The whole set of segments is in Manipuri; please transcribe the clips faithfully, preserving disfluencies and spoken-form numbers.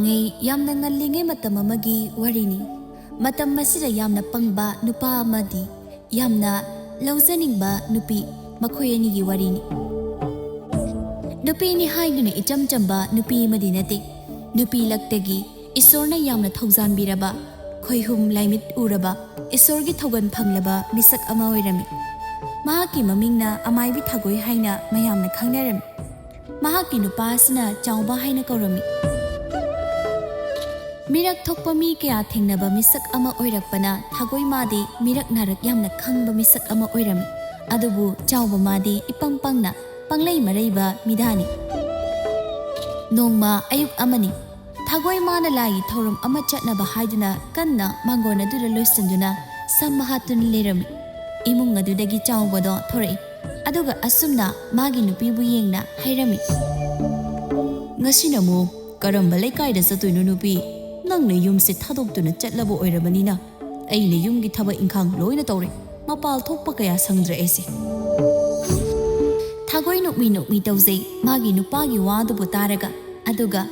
ꯉꯩ ꯌꯥꯝꯅ ꯉꯜꯂꯤꯉꯩ ꯃꯇꯝ ꯑꯃꯒꯤ ꯋꯥꯔꯤꯅꯤ꯫ ꯃꯇꯝ ꯑꯁꯤꯗ ꯌꯥꯝꯅ ꯄꯪꯕ ꯅꯨꯄꯥ ꯑꯃꯗꯤ ꯌꯥꯝꯅ ꯂꯧꯖꯅꯤꯡꯕ ꯅꯨꯄꯤ, ꯃꯈꯣꯏ ꯑꯅꯤꯒꯤ ꯋꯥꯔꯤꯅꯤ꯫ ꯅꯨꯄꯤꯅꯤ ꯍꯥꯏꯗꯨꯅ ꯏꯆꯝ ꯆꯝꯕ ꯅꯨꯄꯤ ꯑꯃꯗꯤ ꯅꯠꯇꯦ꯫ ꯅꯨꯄꯤ ꯂꯛꯇꯒꯤ ꯏꯁꯣꯔꯅ ꯌꯥꯝꯅ ꯊꯧꯖꯥꯟꯕꯤꯔꯕ, ꯈꯣꯏꯍꯨꯝ ꯂꯥꯏꯃꯤꯠ ꯎꯔꯕ, ꯏꯁꯣꯔꯒꯤ ꯊꯧꯒꯜ ꯐꯪꯂꯕ ꯃꯤꯁꯛ ꯑꯃ ꯑꯣꯏꯔꯝꯃꯤ꯫ ꯃꯍꯥꯛꯀꯤ ꯃꯃꯤꯡꯅ ꯑꯃꯥꯏꯕꯤ ꯊꯥꯒꯣꯏ ꯍꯥꯏꯅ ꯃꯌꯥꯝꯅ ꯈꯪꯅꯔꯝꯃꯤ꯫ ꯃꯍꯥꯛꯀꯤ ꯅꯨꯄꯥ ꯑꯁꯤꯅ ꯆꯥꯎꯕ ꯍꯥꯏꯅ ꯀꯧꯔꯝꯃꯤ꯫ ꯃꯤꯔꯛ ꯊꯣꯛꯄ ꯃꯤ ꯀꯌꯥ ꯊꯦꯡꯅꯕ ꯃꯤꯁꯛ ꯑꯃ ꯑꯣꯏꯔꯛꯄꯅ ꯊꯥꯒꯣꯏ ꯃꯥꯗꯤ ꯃꯤꯔꯛ ꯅꯥꯔꯛ ꯌꯥꯝꯅ ꯈꯪꯕ ꯃꯤꯁꯛ ꯑꯃ ꯑꯣꯏꯔꯝꯃꯤ꯫ ꯑꯗꯨꯕꯨ ꯆꯥꯎꯕ ꯃꯥꯗꯤ ꯏꯄꯪ ꯄꯪꯅ ꯄꯪꯂꯩ ꯃꯔꯩꯕ ꯃꯤꯗꯥꯅꯤ꯫ ꯅꯣꯡꯃ ꯑꯌꯨꯛ ꯑꯃꯅꯤ꯫ ꯊꯥꯒꯣꯏ ꯃꯥꯅ ꯂꯥꯏꯒꯤ ꯊꯧꯔꯝ ꯑꯃ ꯆꯠꯅꯕ ꯍꯥꯏꯗꯨꯅ ꯀꯟꯅ ꯃꯥꯡꯒꯣꯟ ꯑꯗꯨꯗ ꯂꯣꯏꯁꯤꯟꯗꯨꯅ ꯁꯝ ꯍꯥꯠꯇꯨꯅ ꯂꯩꯔꯝꯃꯤ꯫ ꯏꯃꯨꯡ ꯑꯗꯨꯗꯒꯤ ꯆꯥꯎꯕꯗꯣ ꯊꯣꯔꯛꯏ꯫ ꯑꯗꯨꯒ ꯑꯁꯨꯝꯅ ꯃꯥꯒꯤ ꯅꯨꯄꯤꯕꯨ ꯌꯦꯡꯅ ꯍꯥꯏꯔꯝꯃꯤ꯫ "ꯉꯁꯤꯅ ꯑꯃꯨꯛ ꯀꯔꯝꯕ ꯂꯩꯀꯥꯏꯗ ꯆꯠꯇꯣꯏꯅꯣ ꯅꯨꯄꯤ? ꯅꯪꯅ ꯌꯨꯝꯁꯦ ꯊꯥꯗꯣꯛꯇꯨꯅ ꯆꯠꯂꯕ ꯑꯣꯏꯔꯕꯅꯤꯅ ꯑꯩꯅ ꯌꯨꯝꯒꯤ ꯊꯕꯛ ꯏꯪꯈꯥꯡ ꯂꯣꯏꯅ ꯇꯧꯔꯦ꯫ ꯃꯄꯥꯜ ꯊꯣꯛꯄ ꯀꯌꯥ ꯁꯪꯗ꯭ꯔꯦ ꯑꯩꯁꯦ꯫" ꯊꯥꯒꯣꯏ ꯅꯣꯛꯃꯤ ꯅꯣꯛꯃꯤ ꯇꯧꯖꯩ ꯃꯥꯒꯤ ꯅꯨꯄꯥꯒꯤ ꯋꯥꯗꯨꯕꯨ ꯇꯥꯔꯒ꯫ ꯑꯗꯨꯒ,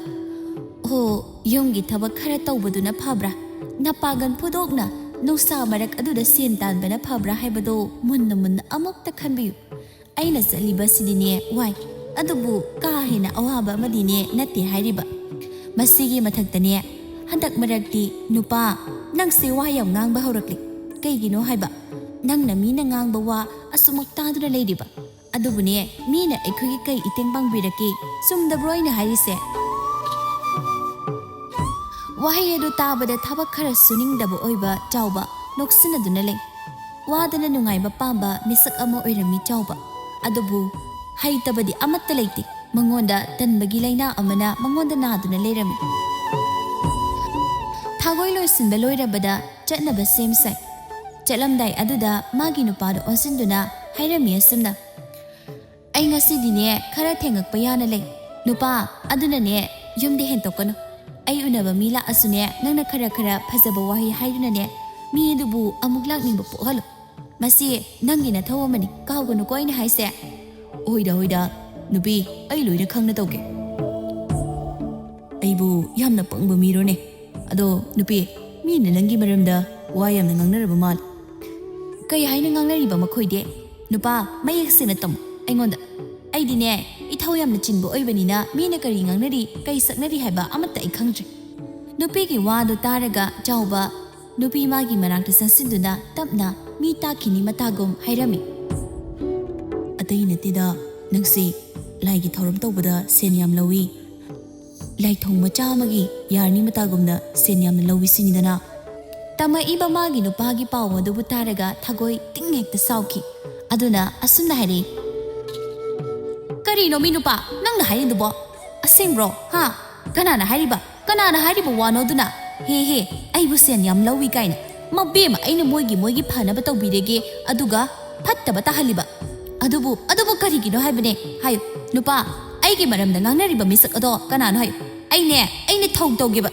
"ꯑꯣ, ꯌꯨꯝꯒꯤ ꯊꯕꯛ ꯈꯔ ꯇꯧꯕꯗꯨꯅ ꯐꯕ꯭ꯔꯥ? ꯅꯄꯥꯒꯟ ꯐꯨꯗꯣꯛꯅ ꯅꯨꯡꯁꯥ ꯃꯔꯛ ꯑꯗꯨꯗ ꯁꯦꯟ ꯇꯥꯟꯕꯅ ꯐꯕ꯭ꯔꯥ ꯍꯥꯏꯕꯗꯣ ꯃꯨꯟꯅ ꯃꯨꯟꯅ ꯑꯃꯨꯛꯇ ꯈꯟꯕꯤꯌꯨ꯫ ꯑꯩꯅ ꯆꯠꯂꯤꯕꯁꯤꯗꯤꯅꯦ ꯋꯥꯏ, ꯑꯗꯨꯕꯨ ꯀꯥ ꯍꯦꯟꯅ ꯑꯋꯥꯕ ꯑꯃꯗꯤꯅꯦ ꯅꯠꯇꯦ ꯍꯥꯏꯔꯤꯕ꯫" ꯃꯁꯤꯒꯤ ꯃꯊꯛꯇꯅꯦ, ꯍꯟꯗꯛ ꯃꯔꯛꯇꯤ ꯅꯨꯄꯥ, ꯅꯪꯁꯦ ꯋꯥ ꯌꯥꯝ ꯉꯥꯡꯕ ꯍꯧꯔꯛꯂꯤ꯫ ꯀꯩꯒꯤꯅꯣ ꯍꯥꯏꯕ? ꯅꯪꯅ ꯃꯤꯅ ꯉꯥꯡꯕ ꯋꯥ ꯑꯁꯨꯃꯛ ꯇꯥꯗꯨꯅ ꯂꯩꯔꯤꯕ꯫ ꯑꯗꯨꯕꯨꯅꯦ, ꯃꯤꯅ ꯑꯩꯈꯣꯏꯒꯤ ꯀꯩ ꯏꯇꯦꯡ ꯄꯥꯡꯕꯤꯔꯛꯀꯦ? ꯆꯨꯝꯗꯕ꯭ꯔꯣ ꯑꯩꯅ ꯍꯥꯏꯔꯤꯁꯦ? ꯋꯥꯍꯩ ꯑꯗꯨ ꯇꯥꯕꯗ ꯊꯕꯛ ꯈꯔ ꯁꯨꯅꯤꯡꯗꯕ ꯑꯣꯏꯕ ꯆꯥꯎꯕ ꯅꯣꯛꯁꯤꯟꯅꯗꯨꯅ ꯂꯩ꯫ ꯋꯥꯗꯅ ꯅꯨꯡꯉꯥꯏꯕ ꯄꯥꯝꯕ ꯃꯤꯁꯛ ꯑꯃ ꯑꯣꯏꯔꯝꯃꯤ ꯆꯥꯎꯕ꯫ ꯑꯗꯨꯕꯨ ꯍꯩꯇꯕꯗꯤ ꯑꯃꯠꯇ ꯂꯩꯇꯦ꯫ ꯃꯉꯣꯟꯗ ꯇꯟꯕꯒꯤ ꯂꯥꯏꯅꯥ ꯑꯃꯅ ꯃꯉꯣꯟꯗ ꯅꯥꯗꯨꯅ ꯂꯩꯔꯝꯃꯤ꯫ ꯊꯥꯒꯣꯏ ꯂꯣꯏꯁꯤꯟꯕ ꯂꯣꯏꯔꯕꯗ ꯆꯠꯅꯕ ꯁꯦꯝ ꯁꯥꯏ꯫ ꯆꯠꯂꯝꯗꯥꯏ ꯑꯗꯨꯗ ꯃꯥꯒꯤ ꯅꯨꯄꯥꯗ ꯑꯣꯟꯁꯤꯟꯗꯨꯅ ꯍꯥꯏꯔꯝꯃꯤ ꯑꯁꯨꯝꯅ, "ꯑꯩ ꯉꯁꯤꯗꯤꯅꯦ ꯈꯔ ꯊꯦꯡꯉꯛꯄ ꯌꯥꯅ ꯂꯩ꯫ ꯅꯨꯄꯥ, ꯑꯗꯨꯅꯅꯦ ꯌꯨꯝꯗ ꯍꯦꯟꯇꯣꯛꯀꯅꯨ꯫ ꯑꯩ ꯎꯅꯕ ꯃꯤ ꯂꯥꯛꯑꯁꯨꯅꯦ ꯅꯪꯅ ꯈꯔ ꯈꯔ ꯐꯖꯕ ꯋꯥꯍꯩ ꯍꯥꯏꯗꯨꯅꯅꯦ ꯃꯤ ꯑꯗꯨꯕꯨ ꯑꯃꯨꯛ ꯂꯥꯛꯅꯤꯡꯕ ꯄꯣꯛꯍꯜꯂꯨ꯫ ꯃꯁꯤ ꯅꯪꯒꯤ ꯅꯊꯧ ꯑꯃꯅꯤ, ꯀꯥꯎꯒꯅꯨꯀꯣ ꯑꯩꯅ ꯍꯥꯏꯁꯦ꯫" "ꯍꯣꯏꯗ, ꯍꯣꯏꯗ, ꯅꯨꯄꯤ, ꯑꯩ ꯂꯣꯏꯅ ꯈꯪꯅ ꯇꯧꯒꯦ꯫" ꯑꯩꯕꯨ ꯌꯥꯝꯅ ꯄꯪꯕ ꯃꯤꯔꯣꯅꯦ? ꯑꯗꯣ ꯅꯨꯄꯤ, ꯃꯤꯅ ꯅꯪꯒꯤ ꯃꯔꯝꯗ ꯋꯥ ꯌꯥꯝꯅ ꯉꯥꯡꯅꯔꯕ ꯃꯥꯜꯂꯦ꯫ ꯀꯩ ꯍꯥꯏꯅ ꯉꯥꯡꯅꯔꯤꯕ ꯃꯈꯣꯏꯗꯤ? ꯅꯨꯄꯥ, ꯃꯌꯦꯛ ꯁꯦꯡꯅ ꯇꯝꯃꯨ ꯑꯩꯉꯣꯟꯗ꯫ ꯑꯩꯗꯤꯅꯦ, ꯏꯊꯧ ꯌꯥꯝꯅ ꯆꯤꯟꯕ ꯑꯣꯏꯕꯅꯤꯅ ꯃꯤꯅ ꯀꯔꯤ ꯉꯥꯡꯅꯔꯤ, ꯀꯩ ꯁꯛꯅꯔꯤ ꯍꯥꯏꯕ ꯑꯃꯠꯇ ꯑꯩ ꯈꯪꯗ꯭ꯔꯦ꯫ ꯅꯨꯄꯤꯒꯤ ꯋꯥꯗꯨ ꯇꯥꯔꯒ ꯆꯥꯎꯕ ꯅꯨꯄꯤ ꯃꯥꯒꯤ ꯃꯅꯥꯛꯇ ꯆꯪꯁꯤꯟꯗꯨꯅ ꯇꯞꯅ ꯃꯤ ꯇꯥꯈꯤꯅꯤ ꯃꯇꯥꯒꯨꯝ ꯍꯥꯏꯔꯝꯃꯤ꯫ "ꯑꯇꯩ ꯅꯠꯇꯦꯗ, ꯅꯪꯁꯦ ꯂꯥꯏꯒꯤ ꯊꯧꯔꯝ ꯇꯧꯕꯗ ꯁꯦꯟ ꯌꯥꯝ ꯂꯧꯏ꯫ ꯂꯥꯏꯊꯣꯡ ꯃꯆꯥ ꯑꯃꯒꯤ ꯌꯥꯔꯅꯤ ꯃꯇꯥꯒꯨꯝꯅ ꯁꯦꯟ ꯌꯥꯝꯅ ꯂꯧꯏ ꯁꯤꯅꯤꯗꯅ?" ꯇꯝꯃꯛꯏꯕ ꯃꯥꯒꯤ ꯅꯨꯄꯥꯒꯤ ꯄꯥꯎ ꯑꯗꯨꯕꯨ ꯇꯥꯔꯒ ꯊꯥꯒꯣꯏ ꯇꯤꯡ ꯍꯦꯛꯇ ꯁꯥꯎꯈꯤ꯫ ꯑꯗꯨꯅ ꯑꯁꯨꯝꯅ ꯍꯥꯏꯔꯛꯏ, "ꯀꯔꯤꯅꯣ ꯃꯤ ꯅꯨꯄꯥ, ꯅꯪꯅ ꯍꯥꯏꯔꯤꯗꯨꯕꯣ? ꯑꯁꯦꯡꯕ꯭ꯔꯣ? ꯍꯥ? ꯀꯅꯥꯅ ꯍꯥꯏꯔꯤꯕ? ꯀꯅꯥꯅ ꯍꯥꯏꯔꯤꯕ ꯋꯥꯅꯣ ꯑꯗꯨꯅ? ꯍꯦ ꯍꯦ, ꯑꯩꯕꯨ ꯁꯦꯟ ꯌꯥꯝ ꯂꯧꯏ ꯀꯥꯏꯅ? ꯃꯕꯦꯝꯃ, ꯑꯩꯅ ꯃꯣꯏꯒꯤ, ꯃꯣꯏꯒꯤ ꯐꯅꯕ ꯇꯧꯕꯤꯔꯒꯦ, ꯑꯗꯨꯒ ꯐꯠꯇꯕ ꯇꯥꯍꯜꯂꯤꯕ? ꯑꯗꯨꯕꯨ, ꯑꯗꯨꯕꯨ ꯀꯔꯤꯒꯤꯅꯣ ꯍꯥꯏꯕꯅꯦ? ꯍꯥꯏꯌꯨ, ꯅꯨꯄꯥ, ꯑꯩꯒꯤ ꯃꯔꯝꯗ ꯉꯥꯡꯅꯔꯤꯕ ꯃꯤꯁꯛ ꯑꯗꯣ ꯀꯅꯥꯅꯣ ꯍꯥꯏꯌꯨ? ꯑꯩꯅꯦ, ꯑꯩꯅ ꯊꯧ ꯇꯧꯒꯦꯕ꯫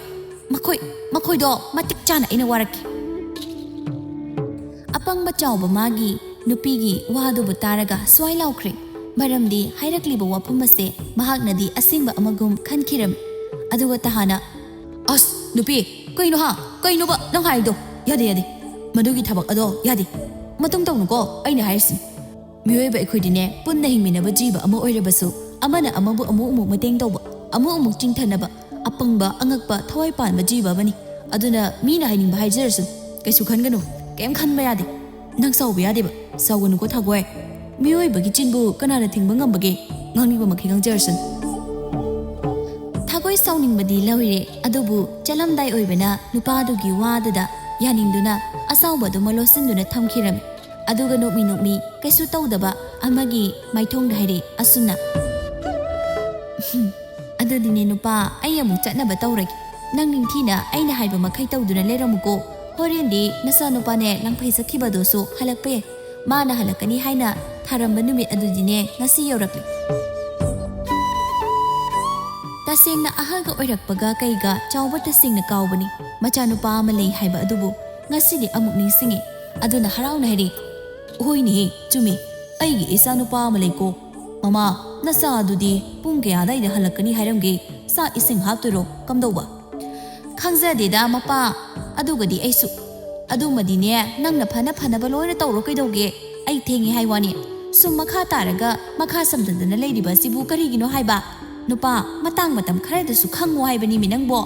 ꯃꯈꯣꯏ, ꯃꯈꯣꯏꯗꯣ ꯃꯇꯤꯛ ꯆꯥꯅ ꯑꯩꯅ ꯋꯥꯔꯛꯀꯦ꯫" ꯑꯄꯪꯕ ꯆꯥꯎꯕ ꯃꯥꯒꯤ ꯅꯨꯄꯤꯒꯤ ꯋꯥꯗꯨꯕꯨ ꯇꯥꯔꯒ ꯁ꯭ꯋꯥꯏ ꯂꯥꯎꯈ꯭ꯔꯦ꯫ ꯃꯔꯝꯗꯤ ꯍꯥꯏꯔꯛꯂꯤꯕ ꯋꯥꯐꯝ ꯑꯁꯦ ꯃꯍꯥꯛꯅꯗꯤ ꯑꯁꯦꯡꯕ ꯑꯃꯒꯨꯝ ꯈꯟꯈꯤꯔꯝꯃꯤ꯫ ꯑꯗꯨꯒ ꯇꯍꯥꯅ, "ꯑꯁ, ꯅꯨꯄꯤ, ꯀꯩꯅꯣ ꯍꯥ? ꯀꯩꯅꯣꯕ ꯅꯪ ꯍꯥꯏꯗꯣ? ꯌꯥꯗꯦ, ꯌꯥꯗꯦ꯫ ꯃꯗꯨꯒꯤ ꯊꯕꯛ ꯑꯗꯣ ꯌꯥꯗꯦ꯫ ꯃꯇꯨꯡ ꯇꯧꯅꯨꯀꯣ ꯑꯩꯅ ꯍꯥꯏꯔꯤꯁꯤꯅꯤ꯫" ꯃꯤꯑꯣꯏꯕ ꯑꯩꯈꯣꯏꯗꯤꯅꯦ, ꯄꯨꯟꯅ ꯍꯤꯡꯃꯤꯟꯅꯕ ꯖꯤꯕ ꯑꯃ ꯑꯣꯏꯔꯕꯁꯨ, ꯑꯃꯅ ꯑꯃꯕꯨ ꯑꯃꯨꯛ ꯑꯃꯨꯛ ꯃꯇꯦꯡ ꯇꯧꯕ, ꯑꯃꯨꯛ ꯑꯃꯨꯛ ꯆꯤꯡꯊꯅꯕ, ꯑꯄꯪꯕ, ꯑꯉꯛꯄ, ꯊꯋꯥꯏ ꯄꯥꯟꯕ ꯖꯤꯕ ꯑꯃꯅꯤ꯫ ꯑꯗꯨꯅ ꯃꯤꯅ ꯍꯥꯏꯅꯤꯡꯕ ꯍꯥꯏꯖꯔꯁꯨ, ꯀꯩꯁꯨ ꯈꯟꯒꯅꯨ, ꯀꯩꯝ ꯈꯟꯕ ꯌꯥꯗꯦ꯫ ꯅꯪ ꯁꯥꯎꯕ ꯌꯥꯗꯦꯕ, ꯁꯥꯎꯒꯅꯨꯀꯣ ꯊꯥꯒꯣꯏ꯫ ꯃꯤꯑꯣꯏꯕꯒꯤ ꯆꯤꯟꯕꯨ ꯀꯅꯥꯅ ꯊꯤꯡꯕ ꯉꯝꯕꯒꯦ? ꯉꯥꯡꯅꯤꯡꯕ ꯃꯈꯩ ꯉꯥꯡꯖꯔꯁꯅꯨ꯫ ꯊꯥꯒꯣꯏ ꯁꯥꯎꯅꯤꯡꯕꯗꯤ ꯂꯣꯏꯔꯦ, ꯑꯗꯨꯕꯨ ꯆꯠꯂꯝꯗꯥꯏ ꯑꯣꯏꯕꯅ ꯅꯨꯄꯥꯗꯨꯒꯤ ꯋꯥꯗꯨꯗ ꯌꯥꯅꯤꯡꯗꯨꯅ ꯑꯁꯥꯎꯕꯗꯨꯃ ꯂꯣꯠꯁꯤꯟꯗꯨꯅ ꯊꯝꯈꯤꯔꯝꯃꯤ꯫ ꯑꯗꯨꯒ ꯅꯣꯛꯃꯤ ꯅꯣꯛꯃꯤ ꯀꯩꯁꯨ ꯇꯧꯗꯕ ꯑꯃꯒꯤ ꯃꯥꯏꯊꯣꯡꯗ ꯍꯥꯏꯔꯛꯏ ꯑꯁꯨꯝꯅ, "ꯑꯗꯨꯗꯤꯅꯦ ꯅꯨꯄꯥ, ꯑꯩ ꯑꯃꯨꯛ ꯆꯠꯅꯕ ꯇꯧꯔꯒꯦ꯫ ꯅꯪ ꯅꯤꯡꯊꯤꯅ ꯑꯩꯅ ꯍꯥꯏꯕ ꯃꯈꯩ ꯇꯧꯗꯨꯅ ꯂꯩꯔꯝꯃꯨꯀꯣ꯫ ꯍꯣꯔꯦꯟꯗꯤ ꯅꯆꯥꯅꯨꯄꯥꯅꯦ ꯂꯪꯐꯩ ꯆꯠꯈꯤꯕꯗꯨꯁꯨ ꯍꯜꯂꯛꯄ ꯌꯥꯏ꯫ ꯃꯥꯅ ꯍꯜꯂꯛꯀꯅꯤ ꯍꯥꯏꯅ ꯊꯥꯔꯝꯕ ꯅꯨꯃꯤꯠ ꯑꯗꯨꯗꯤꯅꯦ ꯉꯁꯤ ꯌꯧꯔꯛꯂꯦ꯫" ꯇꯁꯦꯡꯅ ꯑꯍꯜꯒ ꯑꯣꯏꯔꯛꯄꯒ ꯀꯩꯒ ꯆꯥꯎꯕ ꯇꯁꯦꯡꯅ ꯀꯥꯎꯕꯅꯤ꯫ ꯃꯆꯥꯅꯨꯄꯥ ꯑꯃ ꯂꯩ ꯍꯥꯏꯕ ꯑꯗꯨꯕꯨ ꯉꯁꯤꯗꯤ ꯑꯃꯨꯛ ꯅꯤꯡꯁꯤꯡꯉꯤ꯫ ꯑꯗꯨꯅ ꯍꯔꯥꯎꯅ ꯍꯥꯏꯔꯤ, "ꯍꯣꯏꯅꯦꯍꯦ, ꯆꯨꯝꯃꯤ꯫ ꯑꯩꯒꯤ ꯏꯆꯥꯅꯨꯄꯥ ꯑꯃ ꯂꯩꯀꯣ꯫ ꯃꯃꯥ, ꯅꯆꯥ ꯑꯗꯨꯗꯤ ꯄꯨꯡ ꯀꯌꯥ ꯑꯗꯥꯏꯗ ꯍꯜꯂꯛꯀꯅꯤ ꯍꯥꯏꯔꯝꯒꯦ? ꯆꯥꯛ ꯏꯁꯤꯡ ꯍꯥꯞꯇꯣꯏꯔꯣ? ꯀꯝꯗꯧꯕ? ꯈꯪꯖꯗꯦꯗ ꯃꯄꯥ, ꯑꯗꯨꯒꯗꯤ ꯑꯩꯁꯨ꯫ ꯑꯗꯨꯃꯗꯤꯅꯦ, ꯅꯪꯅ ꯐꯅ ꯐꯅꯕ ꯂꯣꯏꯅ ꯇꯧꯔꯣ, ꯀꯩꯗꯧꯒꯦ? ꯑꯩ ꯊꯦꯡꯉꯦ ꯍꯥꯏ ꯋꯥꯅꯤ꯫ ꯁꯨꯝ ꯃꯈꯥ ꯇꯥꯔꯒ ꯃꯈꯥ ꯁꯝꯊꯗꯅ ꯂꯩꯔꯤꯕ ꯑꯁꯤꯕꯨ ꯀꯔꯤꯒꯤꯅꯣ ꯍꯥꯏꯕ? ꯅꯨꯄꯥ, ꯃꯇꯥꯡ ꯃꯇꯝ ꯈꯔꯗꯁꯨ ꯈꯪꯉꯨ ꯍꯥꯏꯕꯅꯤꯃꯤ ꯅꯪꯕꯣ꯫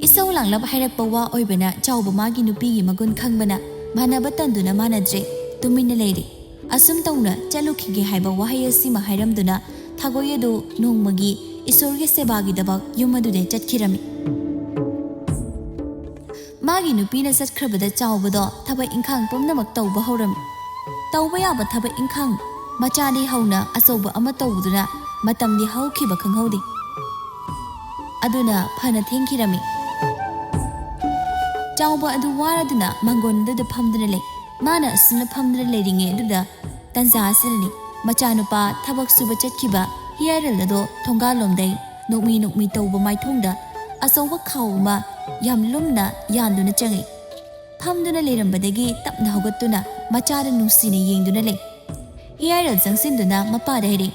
ꯏꯁꯧ ꯂꯥꯡꯂꯞ ꯍꯥꯏꯔꯛꯄ ꯋꯥ ꯑꯣꯏꯕꯅ ꯆꯥꯎꯕ ꯃꯥꯒꯤ ꯅꯨꯄꯤꯒꯤ ꯃꯒꯨꯟ ꯈꯪꯕꯅ ꯃꯥꯟꯅꯕ ꯇꯟꯗꯨꯅ ꯃꯥꯟꯅꯗ꯭ꯔꯦ, ꯇꯨꯃꯤꯟꯅ ꯂꯩꯔꯦ꯫ ꯑꯁꯨꯝ ꯇꯧꯅ ꯆꯠꯂꯨꯈꯤꯒꯦ ꯍꯥꯏꯕ ꯋꯥꯍꯩ ꯑꯁꯤꯃ ꯍꯥꯏꯔꯝꯗꯨꯅ ꯊꯥꯒꯣꯏ ꯑꯗꯨ ꯅꯣꯡꯃꯒꯤ ꯏꯁꯣꯔꯒꯤ ꯁꯦꯕꯥꯒꯤꯗꯃꯛ ꯌꯨꯝ ꯑꯗꯨꯗ ꯆꯠꯈꯤꯔꯝꯃꯤ꯫ ꯃꯥꯒꯤ ꯅꯨꯄꯤꯅ ꯆꯠꯈ꯭ꯔꯕꯗ ꯆꯥꯎꯕꯗꯣ ꯊꯕꯛ ꯏꯪꯈꯥꯡ ꯄꯨꯝꯅꯃꯛ ꯇꯧꯕ ꯍꯧꯔꯝꯃꯤ꯫ ꯇꯧꯕ ꯌꯥꯕ ꯊꯕꯛ ꯏꯪꯈꯥꯡ ꯃꯆꯥꯗꯤ ꯍꯧꯅ ꯑꯆꯧꯕ ꯑꯃ ꯇꯧꯗꯨꯅ ꯃꯇꯝꯗꯤ ꯍꯧꯈꯤꯕ ꯈꯪꯍꯧꯗꯦ꯫ ꯑꯗꯨꯅ ꯐꯅ ꯊꯦꯡꯈꯤꯔꯝꯃꯤ꯫ ꯆꯥꯎꯕ ꯑꯗꯨ ꯋꯥꯔꯗꯨꯅ ꯃꯥꯡꯒꯣꯟꯗꯨꯗ ꯐꯝꯗꯨꯅ ꯂꯩ꯫ ꯃꯥꯅ ꯑꯁꯨꯝꯅ ꯐꯝꯗꯨꯅ ꯂꯩꯔꯤꯉꯩ ꯑꯗꯨꯗ ꯇꯟꯖꯥ ꯑꯁꯤꯗꯅꯤ ꯃꯆꯥꯅꯨꯄꯥ ꯊꯕꯛ ꯁꯨꯕ ꯆꯠꯈꯤꯕ ꯍꯤꯌꯥꯏꯔꯦꯜ ꯑꯗꯣ ꯊꯣꯡꯒꯥꯜꯂꯣꯝꯗꯩ ꯅꯣꯛꯃꯤ ꯅꯣꯛꯃꯤ ꯇꯧꯕ ꯃꯥꯏꯊꯣꯡꯗ ꯑꯆꯧꯕ ꯈꯥꯎ ꯑꯃ ꯌꯥꯝ ꯂꯨꯝꯅ ꯌꯥꯟꯗꯨꯅ ꯆꯪꯉꯛꯏ꯫ ꯐꯝꯗꯨꯅ ꯂꯩꯔꯝꯕꯗꯒꯤ ꯇꯞꯅ ꯍꯧꯒꯠꯇꯨꯅ ꯃꯆꯥꯗ ꯅꯨꯡꯁꯤꯅ ꯌꯦꯡꯗꯨꯅ ꯂꯩ꯫ ꯍꯤꯌꯥꯏꯔꯦꯜ ꯆꯪꯁꯤꯟꯗꯨꯅ ꯃꯄꯥꯗ ꯍꯥꯏꯔꯛꯏ,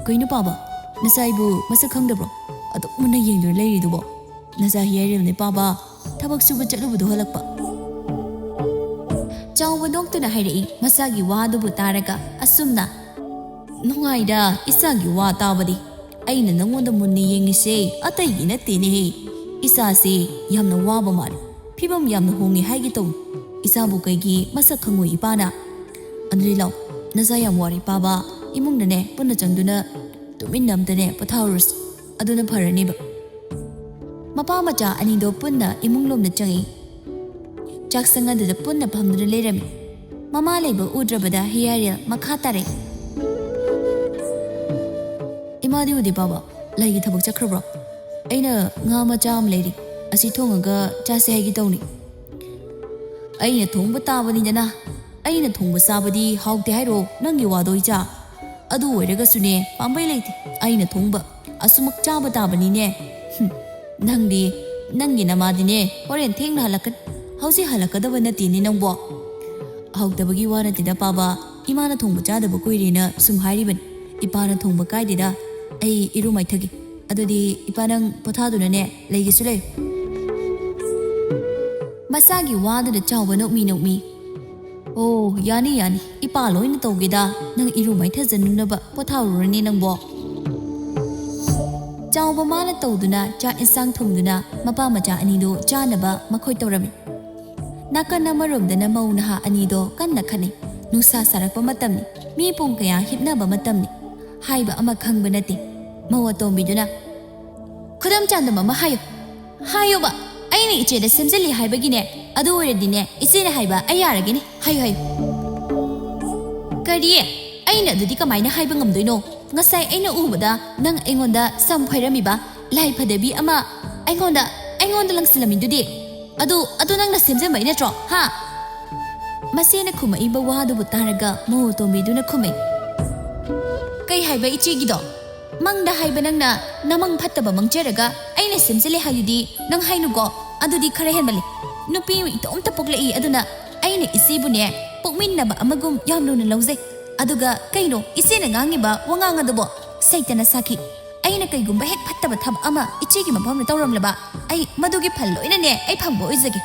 "ꯀꯩꯅꯣ ꯄꯥꯕ, ꯅꯆꯥ ꯑꯩꯕꯨ ꯃꯁꯛ ꯈꯪꯗꯕ꯭ꯔꯣ? ꯑꯗꯨꯛ ꯃꯨꯟꯅ ꯌꯦꯡꯗꯨꯅ ꯂꯩꯔꯤꯗꯨꯕꯣ? ꯅꯆꯥ ꯍꯤꯌꯥꯏꯔꯦꯜꯅꯦ ꯄꯥꯕ, ꯊꯕꯛ ꯁꯨꯕ ꯆꯠꯂꯨꯕꯗꯣ ꯍꯜꯂꯛꯄ?" ꯆꯥꯎꯕ ꯅꯣꯛꯇꯨꯅ ꯍꯥꯏꯔꯛꯏ ꯃꯆꯥꯒꯤ ꯋꯥꯗꯨꯕꯨ ꯇꯥꯔꯒ ꯑꯁꯨꯝꯅ, "ꯅꯨꯡꯉꯥꯏꯗ ꯏꯆꯥꯒꯤ ꯋꯥ ꯇꯥꯕꯗꯤ꯫ ꯑꯩꯅ ꯅꯪꯉꯣꯟꯗ ꯃꯨꯟꯅ ꯌꯦꯡꯉꯤꯁꯦ ꯑꯇꯩꯒꯤ ꯅꯠꯇꯦꯅꯦꯍꯦ꯫ ꯏꯆꯥꯁꯦ ꯌꯥꯝꯅ ꯋꯥꯕ ꯃꯥꯜꯂꯤ꯫ ꯐꯤꯕꯝ ꯌꯥꯝꯅ ꯍꯣꯡꯉꯤ ꯍꯥꯏꯒꯦ ꯇꯧꯅꯤ꯫ ꯏꯆꯥꯕꯨ ꯀꯩꯒꯤ ꯃꯁꯛ ꯈꯪꯉꯣꯏ ꯏꯄꯥꯅ? ꯑꯗꯨꯗꯤ ꯂꯥꯎ, ꯅꯆꯥ ꯌꯥꯝ ꯋꯥꯔꯦ ꯄꯥꯕ, ꯏꯃꯨꯡꯗꯅꯦ ꯄꯨꯟꯅ ꯆꯪꯗꯨꯅ ꯇꯨꯃꯤꯟꯅ ꯑꯝꯇꯅꯦ ꯄꯣꯊꯥꯍꯧꯔꯁꯤ꯫ ꯑꯗꯨꯅ ꯐꯔꯅꯦꯕ꯫" ꯃꯄꯥ ꯃꯆꯥ ꯑꯅꯤꯗꯣ ꯄꯨꯟꯅ ꯏꯃꯨꯡ ꯂꯣꯝꯗ ꯆꯪꯉꯛꯏ꯫ ꯆꯥꯛꯁꯪ ꯑꯗꯨꯗ ꯄꯨꯟꯅ ꯐꯝꯗꯨꯅ ꯂꯩꯔꯝꯃꯤ꯫ ꯃꯃꯥ ꯂꯩꯕ ꯎꯗ꯭ꯔꯕꯗ ꯍꯤꯌꯥꯏꯔꯦꯜ ꯃꯈꯥ ꯇꯥꯔꯛꯏ, "ꯏꯃꯥꯗꯤ ꯎꯗꯦ ꯄꯥꯕ, ꯂꯩꯒꯤ ꯊꯕꯛ ꯆꯠꯈ꯭ꯔꯕ꯭ꯔꯣ? ꯑꯩꯅ ꯉꯥ ꯃꯆꯥ ꯑꯃ ꯂꯩꯔꯤ, ꯑꯁꯤ ꯊꯣꯡꯉꯒ ꯆꯥꯁꯦ ꯍꯥꯏꯒꯦ ꯇꯧꯅꯤ꯫" "ꯑꯩꯅ ꯊꯣꯡꯕ ꯇꯥꯕꯅꯤꯗꯅ, ꯑꯩꯅ ꯊꯣꯡꯕ ꯆꯥꯕꯗꯤ ꯍꯥꯎꯇꯦ ꯍꯥꯏꯔꯣ ꯅꯪꯒꯤ ꯋꯥꯗꯣ ꯏꯆꯥ? ꯑꯗꯨ ꯑꯣꯏꯔꯒꯁꯨꯅꯦ ꯄꯥꯝꯕꯩ ꯂꯩꯇꯦ, ꯑꯩꯅ ꯊꯣꯡꯕ ꯑꯁꯨꯃꯛ ꯆꯥꯕ ꯇꯥꯕꯅꯤꯅꯦ꯫ ꯍꯨꯝ, ꯅꯪꯗꯤ ꯅꯪꯒꯤ ꯅꯃꯥꯗꯤꯅꯦ ꯍꯣꯔꯦꯟ ꯊꯦꯡꯅ ꯍꯜꯂꯛꯀꯅꯤ, ꯍꯧꯖꯤꯛ ꯍꯜꯂꯛꯀꯗꯕ ꯅꯠꯇꯦꯅꯦ ꯅꯪꯕꯣ꯫" "ꯍꯥꯎꯇꯕꯒꯤ ꯋꯥ ꯅꯠꯇꯦꯗ ꯄꯥꯕ, ꯏꯃꯥꯅ ꯊꯣꯡꯕ ꯆꯥꯗꯕ ꯀꯨꯏꯔꯦꯅ ꯁꯨꯝ ꯍꯥꯏꯔꯤꯕꯅꯤ꯫ ꯏꯄꯥꯅ ꯊꯣꯡꯕ ꯀꯥꯏꯗꯦꯗ, ꯑꯩ ꯏꯔꯨ ꯃꯥꯏꯊꯒꯦ꯫ ꯑꯗꯨꯗꯤ ꯏꯄꯥ, ꯅꯪ ꯄꯣꯊꯥꯗꯨꯅꯅꯦ ꯂꯩꯒꯦꯁꯨ ꯂꯩꯌꯨ꯫ ꯃꯆꯥꯒꯤ ꯋꯥꯗꯨꯗ ꯆꯥꯎꯕ ꯅꯣꯛꯃꯤ ꯅꯣꯛꯃꯤ, "ꯑꯣ, ꯌꯥꯅꯤ, ꯌꯥꯅꯤ, ꯏꯄꯥ ꯂꯣꯏꯅ ꯇꯧꯒꯦꯗ, ꯅꯪ ꯏꯔꯨ ꯃꯥꯏꯊꯖꯅꯨꯅꯕ ꯄꯣꯊꯥꯔꯨꯔꯣꯅꯦ ꯅꯪꯕꯣ꯫" ꯆꯥꯎꯕ ꯃꯥꯅ ꯇꯧꯗꯨꯅ ꯆꯥꯛ ꯏꯟꯁꯥꯡ ꯊꯣꯡꯗꯨꯅ ꯃꯄꯥ ꯃꯆꯥ ꯑꯅꯤꯗꯨ ꯆꯥꯅꯕ ꯃꯈꯣꯏ ꯇꯧꯔꯝꯃꯤ꯫ ꯅꯥꯀꯟ ꯑꯃꯔꯣꯝꯗꯅ ꯃꯧ ꯅꯍꯥ ꯑꯅꯤꯗꯣ ꯀꯟꯅ ꯈꯠꯅꯩ꯫ ꯅꯨꯡꯁꯥ ꯁꯥꯔꯛꯄ ꯃꯇꯝꯅꯤ, ꯃꯤ ꯄꯨꯡ ꯀꯌꯥ ꯍꯤꯞꯅꯕ ꯃꯇꯝꯅꯤ꯫ ꯍꯥꯏꯕ ꯑꯃ ꯈꯪꯕ ꯅꯠꯇꯦ꯫ ꯃꯧ ꯑꯇꯣꯝꯕꯤꯗꯨꯅ, "ꯈꯨꯗꯝ ꯆꯥꯡꯗꯝ ꯑꯃ ꯍꯥꯏꯌꯨ, ꯍꯥꯏꯌꯨꯕ꯫ ꯑꯩꯅ ꯏꯆꯦꯗ ꯁꯦꯝꯖꯤꯜꯂꯤ ꯍꯥꯏꯕꯒꯤꯅꯦ, ꯑꯗꯨ ꯑꯣꯏꯔꯗꯤꯅꯦ, ꯏꯆꯦꯅ ꯍꯥꯏꯕ ꯑꯩ ꯌꯥꯔꯒꯦꯅꯦ, ꯍꯥꯏꯌꯨ, ꯍꯥꯏꯌꯨ꯫" "ꯀꯔꯤ? ꯑꯩꯅ ꯑꯗꯨꯗꯤ ꯀꯃꯥꯏꯅ ꯍꯥꯏꯕ ꯉꯝꯗꯣꯏꯅꯣ? ꯉꯁꯥꯏ ꯑꯩꯅ ꯎꯕꯗ ꯅꯪ ꯑꯩꯉꯣꯟꯗ ꯁꯝ ꯈꯣꯏꯔꯝꯃꯤꯕ ꯂꯥꯏ ꯐꯗꯕꯤ ꯑꯃ ꯑꯩꯉꯣꯟꯗ, ꯑꯩꯉꯣꯟꯗ ꯂꯪꯁꯤꯜꯂꯝꯃꯤꯗꯨꯗꯤ꯫ ꯑꯗꯨ, ꯑꯗꯨ ꯅꯪꯅ ꯁꯦꯝꯖꯤꯟꯕꯩ ꯅꯠꯇ꯭ꯔꯣ, ꯍꯥ?" ꯃꯆꯦꯅ ꯈꯨꯝꯃꯛꯏꯕ ꯋꯥꯗꯨꯕꯨ ꯇꯥꯔꯒ ꯃꯧ ꯑꯇꯣꯝꯕꯤꯗꯨꯅ ꯈꯨꯝꯃꯛꯏ, "ꯀꯩ ꯍꯥꯏꯕ ꯏꯆꯦꯒꯤꯗꯣ? ꯃꯪꯗ ꯍꯥꯏꯕ ꯅꯪꯅ ꯅꯃꯪ ꯐꯠꯇꯕ ꯃꯪꯖꯔꯒ ꯑꯩꯅ ꯁꯦꯝꯖꯤꯜꯂꯦ ꯍꯥꯏꯗꯨꯗꯤ ꯅꯪ ꯍꯥꯏꯅꯨꯀꯣ꯫ ꯑꯗꯨꯗꯤ ꯈꯔ ꯍꯦꯟꯃꯜꯂꯦ꯫ ꯅꯨꯄꯤ ꯑꯃ ꯏꯇꯣꯝꯇ ꯄꯣꯛꯂꯛꯏ, ꯑꯗꯨꯅ ꯑꯩꯅ ꯏꯆꯦꯕꯨꯅꯦ ꯄꯣꯛꯃꯤꯟꯅꯕ ꯑꯃꯒꯨꯝ ꯌꯥꯝ ꯂꯨꯅ ꯂꯧꯖꯩ꯫ ꯑꯗꯨꯒ ꯀꯩꯅꯣ ꯏꯆꯦꯅ ꯉꯥꯡꯉꯤꯕ ꯋꯥꯉꯥꯡ ꯑꯗꯨꯕꯣ? ꯁꯩꯇꯅ ꯁꯥꯈꯤ꯫ ꯑꯩꯅ ꯀꯩꯒꯨꯝꯕ ꯍꯦꯛ ꯐꯠꯇꯕ ꯊꯕꯛ ꯑꯃ ꯏꯆꯦꯒꯤ ꯃꯐꯝꯗ ꯇꯧꯔꯝꯂꯕ, ꯑꯩ ꯃꯗꯨꯒꯤ ꯐꯜ ꯂꯣꯏꯅꯅꯦ ꯑꯩ ꯐꯪꯕ ꯑꯣꯏꯖꯒꯦ꯫"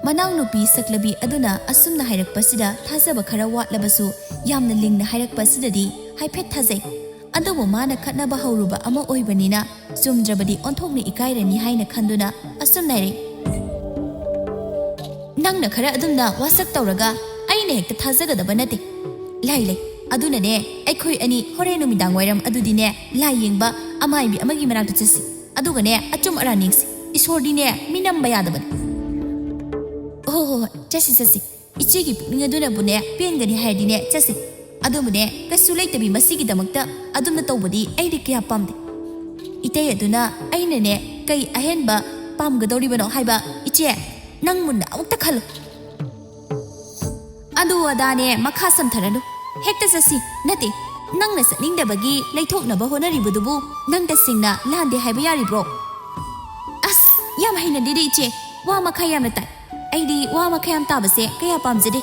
ꯃꯅꯥꯎꯅꯨꯄꯤ ꯁꯛꯂꯕꯤ ꯑꯗꯨꯅ ꯑꯁꯨꯝꯅ ꯍꯥꯏꯔꯛꯄꯁꯤꯗ ꯊꯥꯖꯕ ꯈꯔ ꯋꯥꯠꯂꯕꯁꯨ ꯌꯥꯝꯅ ꯂꯤꯡꯅ ꯍꯥꯏꯔꯛꯄꯁꯤꯗꯗꯤ ꯍꯥꯏꯐꯦꯠ ꯊꯥꯖꯩ꯫ ꯑꯗꯨꯕꯨ ꯃꯥꯅ ꯈꯠꯅꯕ ꯍꯧꯔꯨꯕ ꯑꯃ ꯑꯣꯏꯕꯅꯤꯅ ꯆꯨꯝꯗ꯭ꯔꯕꯗꯤ ꯑꯣꯟꯊꯣꯛꯅ ꯏꯀꯥꯏꯔꯅꯤ ꯍꯥꯏꯅ ꯈꯟꯗꯨꯅ ꯑꯁꯨꯝꯅ ꯍꯥꯏꯔꯛꯏ, "ꯅꯪꯅ ꯈꯔ ꯑꯗꯨꯝꯅ ꯋꯥꯁꯛ ꯇꯧꯔꯒ ꯑꯩꯅ ꯍꯦꯛꯇ ꯊꯥꯖꯒꯗꯕ ꯅꯠꯇꯦ꯫ ꯂꯩ, ꯂꯩ꯫ ꯑꯗꯨꯅꯅꯦ, ꯑꯩꯈꯣꯏ ꯑꯅꯤ ꯍꯣꯔꯦꯟ ꯅꯨꯃꯤꯗꯥꯡ ꯋꯥꯏꯔꯝ ꯑꯗꯨꯗꯤꯅꯦ, ꯂꯥꯏ ꯌꯦꯡꯕ ꯑꯃꯥꯏꯕꯤ ꯑꯃꯒꯤ ꯃꯅꯥꯛꯇ ꯆꯠꯁꯤ꯫ ꯑꯗꯨꯒꯅꯦ, ꯑꯆꯨꯝ ꯑꯔꯥꯟ ꯌꯦꯡꯁꯤ꯫ ꯏꯁꯣꯔꯗꯤꯅꯦ, ꯃꯤꯅꯝꯕ ꯌꯥꯗꯕꯅꯤ꯫" "ꯍꯣ, ꯍꯣ, ꯍꯣꯏ, ꯆꯠꯁꯤ, ꯆꯠꯁꯤ꯫ ꯏꯆꯦꯒꯤ ꯄꯨꯛꯅꯤꯡ ꯑꯗꯨꯅꯕꯨꯅꯦ ꯄꯦꯟꯒꯅꯤ ꯍꯥꯏꯔꯗꯤꯅꯦ, ꯆꯠꯁꯤ꯫ ꯑꯗꯨꯕꯨꯅꯦ, ꯀꯩꯁꯨ ꯂꯩꯇꯕꯤ ꯃꯁꯤꯒꯤꯗꯃꯛꯇ ꯑꯗꯨꯝꯅ ꯇꯧꯕꯗꯤ ꯑꯩꯗꯤ ꯀꯌꯥ ꯄꯥꯝꯗꯦ꯫ ꯏꯇꯩ ꯑꯗꯨꯅ ꯑꯩꯅꯅꯦ ꯀꯩ ꯑꯍꯦꯟꯕ ꯄꯥꯝꯒꯗꯧꯔꯤꯕꯅꯣ ꯍꯥꯏꯕ, ꯏꯆꯦ, ꯅꯪ ꯃꯨꯟꯅ ꯑꯃꯨꯛꯇ ꯈꯜꯂꯨ꯫" "ꯑꯗꯨ ꯑꯗꯥꯅꯦ ꯃꯈꯥ ꯁꯝꯊꯔꯅꯨ꯫ ꯍꯦꯛꯇ ꯆꯠꯁꯤ꯫ ꯅꯠꯇꯦ, ꯅꯪꯅ ꯆꯠꯅꯤꯡꯗꯕꯒꯤ ꯂꯩꯊꯣꯛꯅꯕ ꯍꯣꯠꯅꯔꯤꯕꯗꯨꯕꯨ ꯅꯪ ꯇꯁꯦꯡꯅ ꯂꯥꯟꯗꯦ ꯍꯥꯏꯕ ꯌꯥꯔꯤꯕ꯭ꯔꯣ?" "ꯑꯁ, ꯌꯥꯝ ꯍꯩꯅꯗꯦꯗ ꯏꯆꯦ꯫ ꯋꯥ ꯃꯈꯥ ꯌꯥꯝꯅ ꯇꯥꯏ꯫ ꯑꯩꯗꯤ ꯋꯥ ꯃꯈꯥ ꯌꯥꯝ ꯇꯥꯕꯁꯦ ꯀꯌꯥ ꯄꯥꯝꯖꯗꯦ꯫"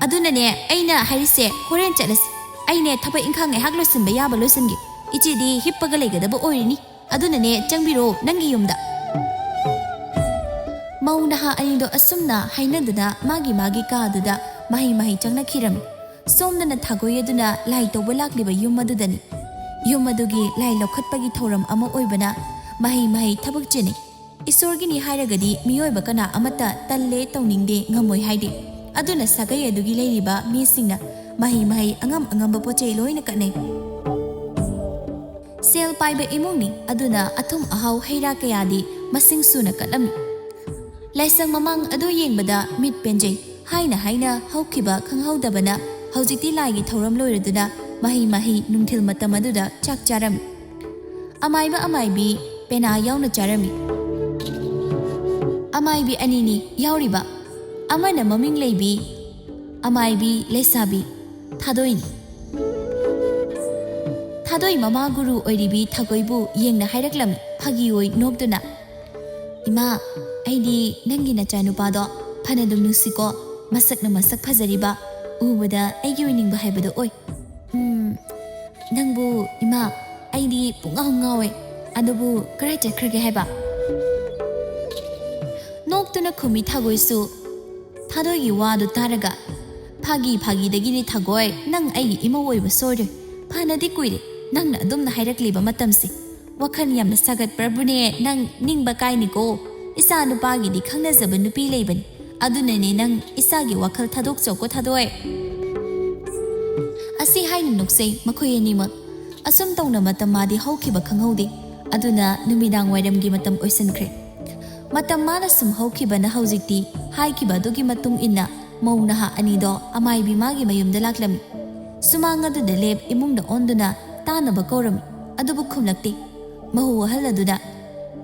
ꯑꯗꯨꯅꯅꯦ ꯑꯩꯅ ꯍꯥꯏꯔꯤꯁꯦ, ꯍꯣꯔꯦꯟ ꯆꯠꯂꯁꯤ꯫ ꯑꯩꯅꯦ ꯊꯕꯛ ꯏꯪꯈꯥꯡ ꯉꯥꯏꯍꯥꯛ ꯂꯣꯏꯁꯤꯟꯕ ꯌꯥꯕ ꯂꯣꯏꯁꯤꯟꯒꯦ꯫ ꯏꯆꯦꯗꯤ ꯍꯤꯞꯄꯒ ꯂꯩꯒꯗꯕ ꯑꯣꯏꯔꯤꯅꯤ꯫ ꯑꯗꯨꯅꯅꯦ ꯆꯪꯕꯤꯔꯣ ꯅꯪꯒꯤ ꯌꯨꯝꯗ꯫ ꯃꯧ ꯅꯍꯥ ꯑꯅꯤꯗꯣ ꯑꯁꯨꯝꯅ ꯍꯥꯏꯅꯗꯨꯅ ꯃꯥꯒꯤ ꯃꯥꯒꯤ ꯀꯥꯗꯨꯗ ꯃꯍꯩ ꯃꯍꯩ ꯆꯪꯅꯈꯤꯔꯝꯃꯤ꯫ ꯁꯣꯝꯗꯅ ꯊꯥꯒꯣꯏ ꯑꯗꯨꯅ ꯂꯥꯏ ꯇꯧꯕ ꯂꯥꯛꯂꯤꯕ ꯌꯨꯝ ꯑꯗꯨꯗꯅꯤ꯫ ꯌꯨꯝ ꯑꯗꯨꯒꯤ ꯂꯥꯏ ꯂꯧꯈꯠꯄꯒꯤ ꯊꯧꯔꯝ ꯑꯃ ꯑꯣꯏꯕꯅ ꯃꯍꯩ ꯃꯍꯩ ꯊꯕꯛ ꯆꯤꯟꯅꯩ꯫ ꯏꯁꯣꯔꯒꯤꯅꯤ ꯍꯥꯏꯔꯒꯗꯤ ꯃꯤꯑꯣꯏꯕ ꯀꯅꯥ ꯑꯃꯠꯇ ꯇꯜꯂꯦ ꯇꯧꯅꯤꯡꯗꯦ ꯉꯝꯃꯣꯏ ꯍꯥꯏꯗꯦ꯫ ꯑꯗꯨꯅ ꯁꯥꯒꯩ ꯑꯗꯨꯒꯤ ꯂꯩꯔꯤꯕ ꯃꯤꯁꯤꯡꯅ ꯃꯍꯩ ꯃꯍꯩ ꯑꯉꯝ ꯑꯉꯝꯕ ꯄꯣꯠ ꯆꯩ ꯂꯣꯏꯅ ꯀꯠꯅꯩ꯫ ꯁꯦꯜ ꯄꯥꯏꯕ ꯏꯃꯨꯡꯅꯤ, ꯑꯗꯨꯅ ꯑꯊꯨꯝ ꯑꯍꯥꯎ ꯍꯩ ꯔꯥ ꯀꯌꯥꯗꯤ ꯃꯁꯤꯡ ꯁꯨꯅ ꯀꯠꯂꯝꯃꯤ꯫ ꯂꯥꯏꯁꯪ ꯃꯃꯥꯡ ꯑꯗꯨ ꯌꯦꯡꯕꯗ ꯃꯤꯠ ꯄꯦꯟꯖꯩ꯫ ꯍꯥꯏꯅ ꯍꯥꯏꯅ ꯍꯧꯈꯤꯕ ꯈꯪꯍꯧꯗꯕꯅ ꯍꯧꯖꯤꯛꯇꯤ ꯂꯥꯏꯒꯤ ꯊꯧꯔꯝ ꯂꯣꯏꯔꯗꯨꯅ ꯃꯍꯩ ꯃꯍꯩ ꯅꯨꯡꯊꯤꯜ ꯃꯇꯝ ꯑꯗꯨꯗ ꯆꯥꯛ ꯆꯥꯔꯝꯃꯤ꯫ ꯑꯃꯥꯏꯕ ꯑꯃꯥꯏꯕꯤ ꯄꯦꯅꯥ ꯌꯥꯎꯅ ꯆꯥꯔꯝꯃꯤ꯫ ꯑꯃꯥꯏꯕꯤ ꯑꯅꯤꯅꯤ ꯌꯥꯎꯔꯤꯕ꯫ ꯑꯃꯅ ꯃꯃꯤꯡ ꯂꯩꯕꯤ ꯑꯃꯥꯏꯕꯤ ꯂꯩꯁꯥꯕꯤ ꯊꯥꯗꯣꯏꯅꯤ꯫ ꯊꯥꯗꯣꯏ ꯃꯃꯥ ꯒꯨꯔꯨ ꯑꯣꯏꯔꯤꯕꯤ ꯊꯥꯒꯣꯏꯕꯨ ꯌꯦꯡꯅ ꯍꯥꯏꯔꯛꯂꯝꯃꯤ ꯐꯥꯒꯤ ꯑꯣꯏ ꯅꯣꯛꯇꯨꯅ, "ꯏꯃꯥ, ꯑꯩꯗꯤ ꯅꯪꯒꯤ ꯅꯆꯥꯅꯨꯄꯥꯗꯣ ꯐꯅꯗꯨꯝ ꯅꯨꯡꯁꯤꯀꯣ꯫ ꯃꯁꯛꯅ ꯃꯁꯛ ꯐꯖꯔꯤꯕ, ꯎꯕꯗ ꯑꯩꯒꯤ ꯑꯣꯏꯅꯤꯡꯕ ꯍꯥꯏꯕꯗꯣ ꯑꯣꯏ꯫ ꯎꯝ, ꯅꯪꯕꯨ, ꯏꯃꯥ, ꯑꯩꯗꯤ ꯄꯨꯡꯉꯥꯎ ꯉꯥꯎꯋꯦ꯫ ꯑꯗꯨꯕꯨ ꯀꯔꯥꯏ ꯆꯠꯈ꯭ꯔꯒꯦ ꯍꯥꯏꯕ?" ꯅꯣꯛꯇꯨꯅ ꯈꯨꯝꯃꯤ ꯊꯥꯒꯣꯏꯁꯨ꯫ ꯊꯥꯗꯣꯏꯒꯤ ꯋꯥꯗꯨ ꯇꯥꯔꯒ, "ꯐꯥꯒꯤ ꯐꯥꯒꯤꯗꯒꯤꯅꯤ ꯊꯥꯒꯣꯏ, ꯅꯪ ꯑꯩꯒꯤ ꯏꯃꯧ ꯑꯣꯏꯕ ꯁꯣꯏꯔꯣꯏ꯫ ꯐꯅꯗꯤ ꯀꯨꯏꯔꯦ ꯅꯪꯅ ꯑꯗꯨꯝꯅ ꯍꯥꯏꯔꯛꯂꯤꯕ ꯃꯇꯝꯁꯦ꯫ ꯋꯥꯈꯜ ꯌꯥꯝꯅ ꯁꯥꯒꯠꯄ꯭ꯔꯕꯨꯅꯦ, ꯅꯪ ꯅꯤꯡꯕ ꯀꯥꯏꯅꯤꯀꯣ꯫ ꯏꯆꯥ ꯅꯨꯄꯥꯒꯤꯗꯤ ꯈꯪꯅꯖꯕ ꯅꯨꯄꯤ ꯂꯩꯕꯅꯤ꯫ ꯑꯗꯨꯅꯅꯦ ꯅꯪ ꯏꯆꯥꯒꯤ ꯋꯥꯈꯜ ꯊꯥꯗꯣꯛꯆꯧꯀꯣ ꯊꯥꯗꯣꯏ꯫" ꯑꯁꯤ ꯍꯥꯏꯅ ꯅꯣꯛꯆꯩ ꯃꯈꯣꯏ ꯑꯅꯤꯃꯛ꯫ ꯑꯁꯨꯝ ꯇꯧꯅ ꯃꯇꯝ ꯃꯥꯗꯤ ꯍꯧꯈꯤꯕ ꯈꯪꯍꯧꯗꯦ꯫ ꯑꯗꯨꯅ ꯅꯨꯃꯤꯗꯥꯡ ꯋꯥꯏꯔꯝꯒꯤ ꯃꯇꯝ ꯑꯣꯏꯁꯤꯟꯈ꯭ꯔꯦ꯫ ꯃꯇꯝ ꯃꯥꯅ ꯁꯨꯝ ꯍꯧꯈꯤꯕꯅ ꯍꯧꯖꯤꯛꯇꯤ ꯍꯥꯏꯈꯤꯕ ꯑꯗꯨꯒꯤ ꯃꯇꯨꯡ ꯏꯟꯅ ꯃꯧ ꯅꯍꯥ ꯑꯅꯤꯗꯣ ꯑꯃꯥꯏꯕꯤ ꯃꯥꯒꯤ ꯃꯌꯨꯝꯗ ꯂꯥꯛꯂꯝꯃꯤ꯫ ꯁꯨꯃꯥꯡ ꯑꯗꯨꯗ ꯂꯦꯞ ꯏꯃꯨꯡꯗ ꯑꯣꯟꯗꯨꯅ ꯇꯥꯅꯕ ꯀꯧꯔꯝꯃꯤ꯫ ꯑꯗꯨꯕꯨ ꯈꯨꯝꯂꯛꯇꯦ꯫ ꯃꯍꯨ ꯑꯍꯜ ꯑꯗꯨꯅ,